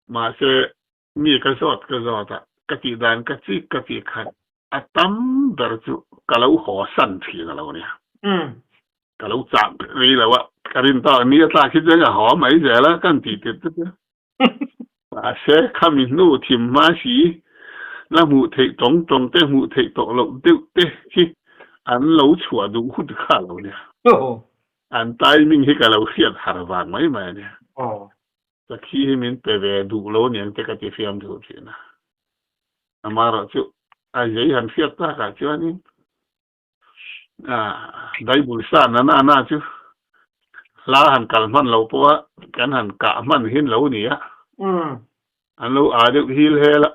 Mahse Mi ka zawt ka zawt a, ka tih dan ka chik ka tih khat a tam ber chu ka lo haw san thin a lo nia. Ka lo chak rei lo a, ka rin tawk ni a tlak hi chuan ka haw mai zel a kan tih tir te chu. Mahse khami hnu thim hma si la hmuh theih tawng tawng te hmuh theih tawh loh deuh te hi an lo chhuah duh hun kha a lo nia. An timing hi ka lo hriat har vang mai mai a nia. Sakhi hi min pe ve duh lo aniang te ka ti hriam duh thin a. Amaherawh chu a zei han hriat takah chuanin Bible sa na na na chu hla han kal hman lo pawha kan han kah hman hin lo ni a. An lo aa deuh hil hel a.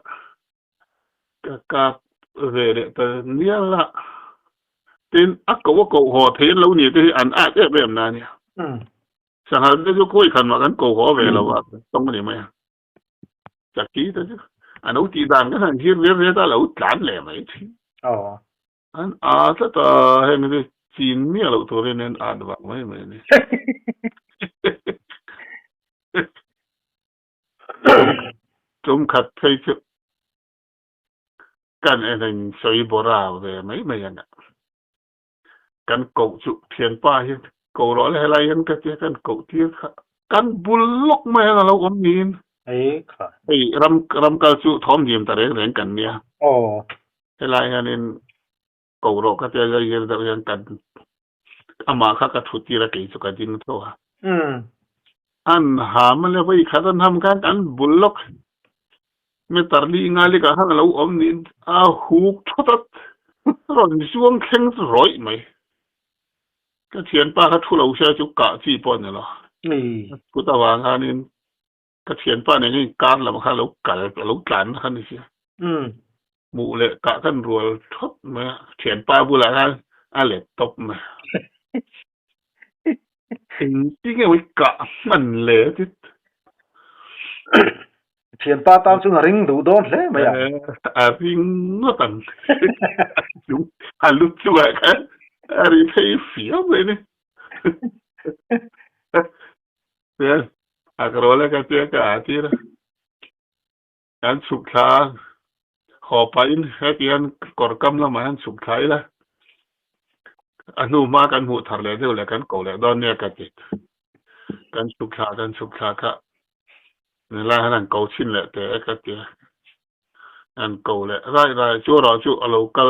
Ka kap ve leh ta nial a. Tin, a koh a koh haw thei an lo ni te hi an at em em na ania. Sanghal te chu khawi khan mah kan ko haw ve lo a, kan tawng a ni mai a. Chaki te chu a lo tih dan kan han zir riat riat a, a lo tlan leh mai thin. An a tlat a, heng hi chin miah loh turin an at vang mai mai a ni. Tum khat phei chu kan en in sawi bawra ve mai mai a nia. Kan koh chu thianpa hi ko rawh le helai hian ka tia kan koh tir kha kan bul lawk mai hian a lo awm niin hei ram ram kal chu thawm dim ta reng reng kan nia helai hianin ko rawh ka tia zai zir deuh hian kan amah kha ka thu tir a kei chu ka ding tho a an ham a le vawi khat an ham khan kan bul lawk Meter li nga lekah khan a lo awm niin a huk thawt a, rawn zuang thleng rawih mai. Ka thianpa kha thu lo sia chu kah chi pawh a ni lo. Kut avang khanin ka thianpa nen hian kar lam kha lo kal a lo tlan kha ni sia. Hmuh leh kah kan rual thawt mai a, thianpa bulah khan a let tawp mai. Engtin nge maw i kah hman le ti. Thianpa tan chuan a ring duh dawn hle mai a. A ring ngawt ang. A lu chungah khan a ri phei fiam mai ni. A ka rawl a ka tia ka a tir a. Kan chhuk thla a, haw pahin heti hian kawr kam lamah hian chhuk thla ila, a hnu hma kan hmuh thar leh deuh leh kan ko leh dawn nia ka ti. Kan chhuk thla kan chhuk thla kha nilai hian an ko chhin leh teh e ka ti a, an ko leh rai rai chu erawh chu a lo kal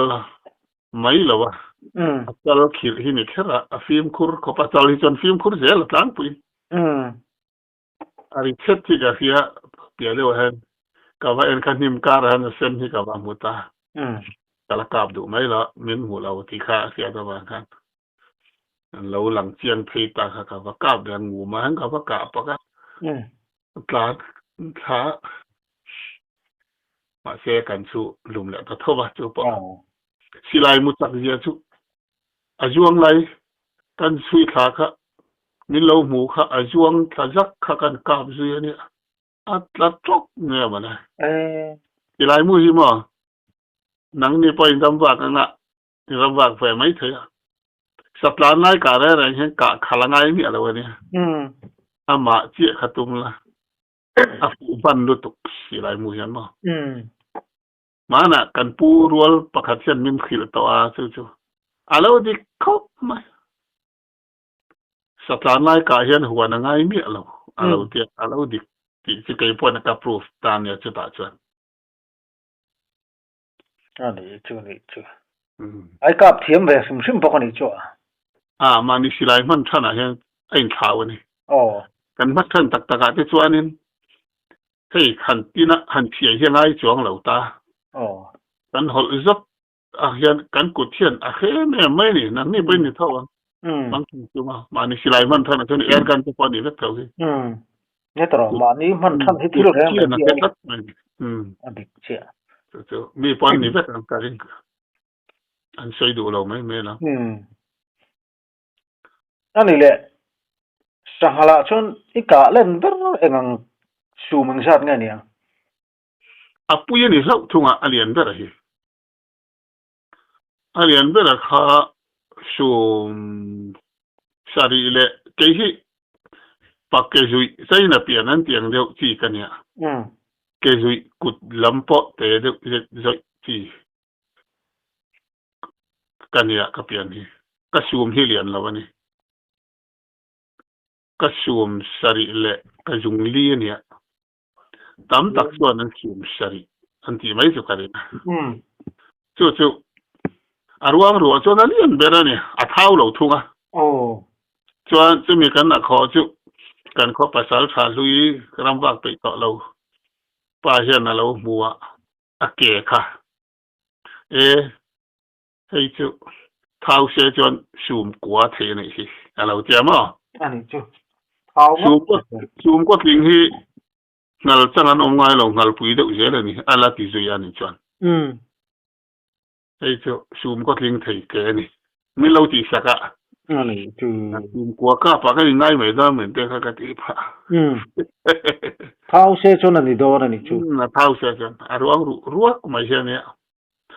mai lo a, a chal khirh hi ni kher a, a fimkhur khawp a, chal hi chuan fimkhur zel a tlangpui. A ri chhet hi ka hria piah deuh ah hian ka va en kha hnim karah hian a sen hi ka va hmu ta. Ka la kap duh mai lo, min hmu lo tih kha a hriat avang khan an lo lang chiang phei ta kha ka va kap leh a, ngumah hian ka va kah pak a, tlan thla mahse kan chu lum leh ta tho va chu pawh silai mu chak zia chu A zuang lai kan chhui thla kha min lo hmu kha a zuang thla zak kha kan kap zui a nia, a tla tawk nge a mawle. Ti lai mu hi maw nangni pawh in ram vak anga in ram vak ve mai thei a, satlan lai kah reng reng hian kah khal a ngai miah lo a nia, amah chiah kha tum la a fuh hman lutuk si lai mu hian maw. Hmanah kan pu rual pakhat hian min hrilh tawh a, chu chu a lo dik khawp mai. Satlan lai kah hian huan a ngai miah lo, a lo tia, a lo dik tih chu kei pawhin ka proof ta nia chutah chuan. A nih chu, nih chu. Ai kap thiam ve hrim hrim bawk a nih chu a. A, mahni silai hman thanah hian a inthlau a ni. Aw. Kan hma than tak takah te chuanin Hei han tina han thiai hi a ngai chuang lo ta. Kan hawlh zawk ah hian kan kut hian a hre em em mai a ni. Nangni pawhin ni tho ang. Hmang thung chung a. Mahni silai hman than ah chuan air gun te pawh a ni vek tho hi. Nge tawh mahni hman than hi thil reng reng hi a tlat mai. A dik chiah. Chu chu mi pawh an ni vek ang ka ring. An sawi duh lo mai mai lo. A ni le, Sanghalah chuan i kah len ber eng ang sum eng zat nge nia? A pui a ni hlauh thung a, a lian ber a hi. A lian ber a kha sum sarih leh kei hi pa ke zuih China pian an tih ang deuh chi ka nia. Ke zuih kut lam pawh te deuh zet zawih chi. Ka nia ka pian hi. Ka sum hi lian lo a ni. Ka sum sarih leh ka zung li a nia. Tam tak chuan an sum sarih an tih mai chu ka ring a. Chu chu a ruang ruah chuan a lian ber a ni. A thau lo thung a. Chuan chumi kan a khaw chu kan khaw pasal tha hlui ram vak peih tawh lo pa hian a lo hmu a, a ke kha E, hei chu thau se chuan sum kua thei a nih hi, a lo ti a maw? A nih chu, thau ngawt mai. Sum kua tling hi nghal chang an awm ngai lo, nghal pui deuh zel a ni, a la ti zui a nih chuan. Hei chu sum kua tling thei ke a ni, min lo tih sak a. A nih chu. Sum kua kap ah ka inngai mai dawn min te kha ka ti phah. Thau se chuan a ni dawn a nih chu. A thau se chuan a ruang ruh ruak mai hian nia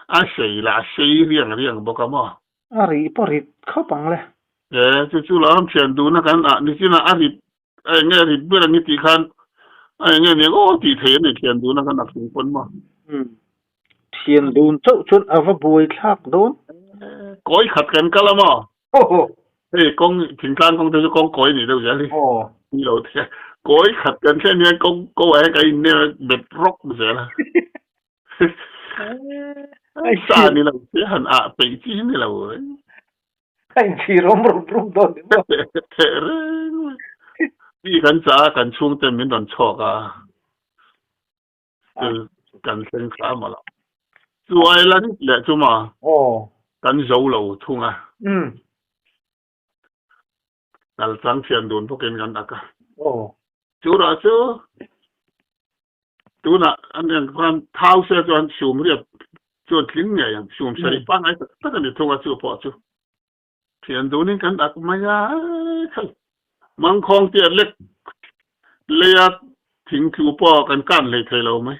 a sei lah a sei riang riang bawk a maw. A rih pawh rit khawp ang le. E chu chu lo am thian duhna kan ah nichinah a rit a eng nge rit ber ang i tih khan a eng nge nia aw tih thei a ni thian duhna kan ah chung pawn maw. Thian dun chauh chuan a va buai thlak dawn. Kawi khat kan kal a maw. Hei kawng thingtlang kawng te chu kawng kawi nih deuh zel hi. Ni lo te. Kawi khat kan thlen hian kawng ko ah hian kan innem a bet rawk zel a. Sa ni lo se han ah peih chi hi ni lo. A inchhir awm rum rum dawn ni maw? Theh reng mai. Mi kan chah a kan chhungte min rawn chhawk a. Kan thleng thla a mawlh a. Chu ai la rit leh chu maw? Kan zo lo thung a. Kal chang thian dun bawkin kan ak a. Chu rah chu tunah an en khan thau se chuan sum riat chuan tling ngei ang. Sum sarih pangngai tak tak a ni thung a chu pawh chu. Thian dunin kan ak mai a, khai mangkhawng tiat lek leia thing tlu pawh kan kan hlei thei lo mai.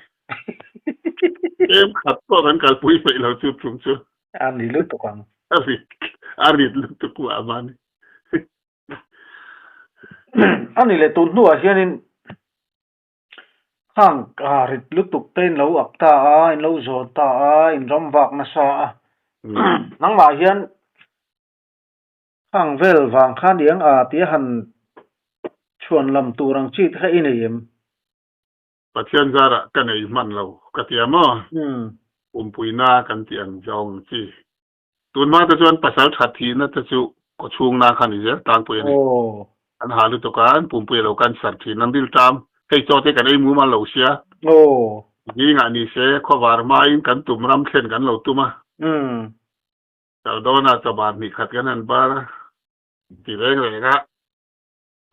Tlem khat pawh kan kalpui peih lo chu tum chu. A ni lutuk ang. A rit, a rit lutuk mah mah ni. A ni leh tun hnuah hianin Khang a rit lutuk te in lo ak ta a, in lo zawn ta a, in ram vak nasa a. Nangmah hian khang vel vang khan iang a tia han chhuan lam tur ang chi te kha i nei em? Pathian zarah ka nei hman lo ka ti a maw? Pumpuina kan tih ang zawng chi. Tunhma te chuan pasal that thihna te chu kaw chhungna kha ni zel tlangpui a ni. An ha lutuk a, an pumpui a lo cancer thin. An rilṭam, hei chaw te kan ei mumal lo sia. Zingah ni se, khawvar hmain kan tum ram thlen kan lo tum a. Kal dawnah chaw hnih khat kan han bar a, ti reng reng a.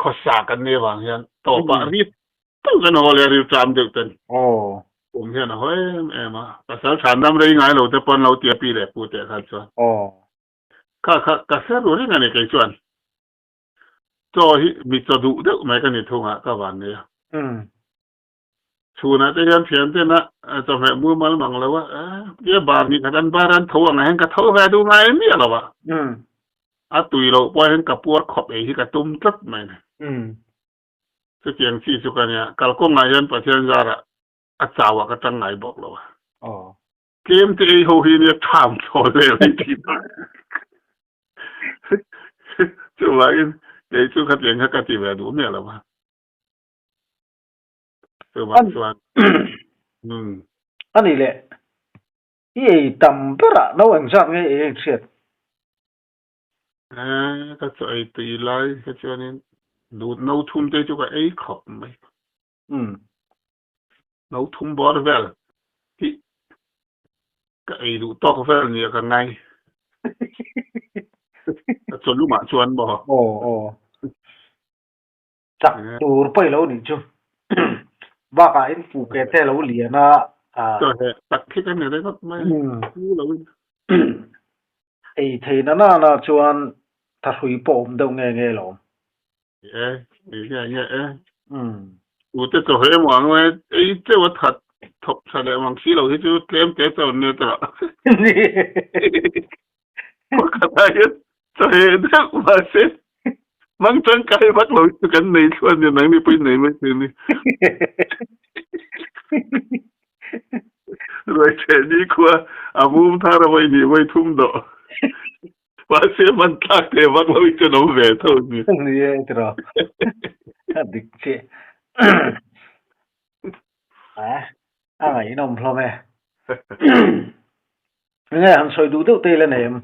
Khawsa kan nei avang hian tawpah rit deuh kan haw leh a rilṭam deuh ten kum hian a haw em em a. Pasal than dam rei ngai lo te pawn lo ti a pi leh pu teh khan chuan kha kha ka hre ru reng a ni kei chuan chaw hi mi chaw duh deuh mai ka ni thung a ka van nei a. Chhunah te hian thian ten a chawhmeh mumal mang lo a, tia bar hnih khat an bar an tho ang hian ka tho ve duh ngai miah lo a. A tui loh pawh hian ka puar khawp ei hi ka tum tlat mai ni. Chutiang chi chu ka nia, kalkawngah hian Pathian zarah a chauah ka tang ngai bawk lo a. Tlem te ei ho hi nia tham thawl leh mai thin a. Chuvangin kei chu khatiang kha ka ti ve duh miah lo a. Chuvang chuan A ni leh, i ei tam berah no engzat nge ei a inhriat? Ka chaw ei tui lai kha chuanin no thum te chu ka ei khawp mai. No thum bawr vel hi ka ei duh tawk vel nia ka ngai. Ka chaw lumah chuan maw? Aw aw. Chak tur pawh i lo nih chu. Bakah in pu ke te lo lian a. Chawheh tak khi ka ni ringawt mai a, pu lo in. Ei thei na nana chuan thahrui pawh awm deuh nge nge lo. E, ei nge nge e. Tute chawheh emaw ang e, ei teuh a that thawk tha leh mang si lo hi chu tlem te chaw an nia tawh. Ni. Pakhatah hian chawheh deuh mahse hmang tangkai vak lo chu kan nei thluan nia nangni pawhin nei mai thei ni. Ruaitheh nikhua a mum thar a vawi hnih vawi thum dawh mahse hman thlak thei vak lo hi chuan awm ve tho ni. Ni e tiraw a dik chiah a ngaihnawm hlawm e. Enge han sawi duh deuh te ila nei em?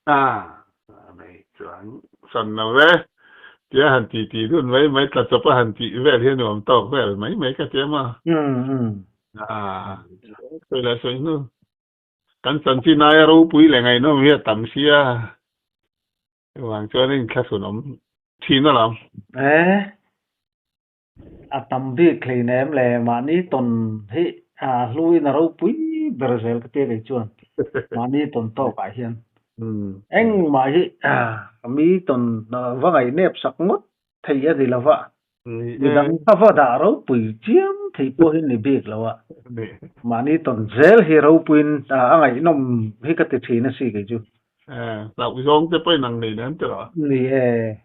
A, nei chuan san lo ve. Tia han ti ti dun mai mai tla chawp a han tih vel hi a nuam tawk vel mai mai ka ti em a. A, sawi leh sawi hnu. Kan chanchin aia ropui leh ngaihnawm hi a tam sia. Chuvang chuan a inthlahrun awm thin alawm. E, A tam bik hleinem le mahni tawn hi a hluin a ropui ber zel ka tia kei chuan mahni tawn tawkah hian engmah hi mi tawn va ngaihnep sak ngawt thei a ni lova midang kha va dah ropui chiam thei pawh hi ni bik lo a mahni tawn zel hi ropuiin a ngaihnawm hi ka ti thin a si kei chu. Hlauh zawng te pawhin ang nei nen tiraw? Ni e.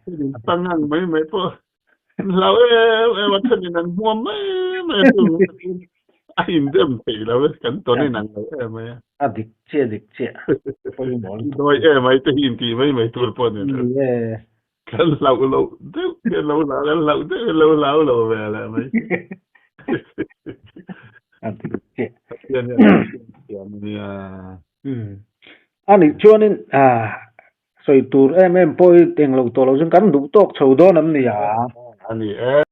Tangang mai mai pawh Hlau em em a thenin an hmuam mai mai a chu a indem thei lo e kan tawn in ang lo em mai a. A dik chiah dik chiah pawimawh lutuk. Dawi em mai te hi intih mai mai tur pawh ni lo. Ni e. Kan hlauh loh deuh hian lo hlau kan hlauh deuh hian lo hlau lo ve leh mai. A dik chiah. Pathian hian a thiam a nia. A nih chuanin Sawi tur em em pawh i eng lo tawh lo chuan kan duh tawk chho dawn am ni a. A ni e.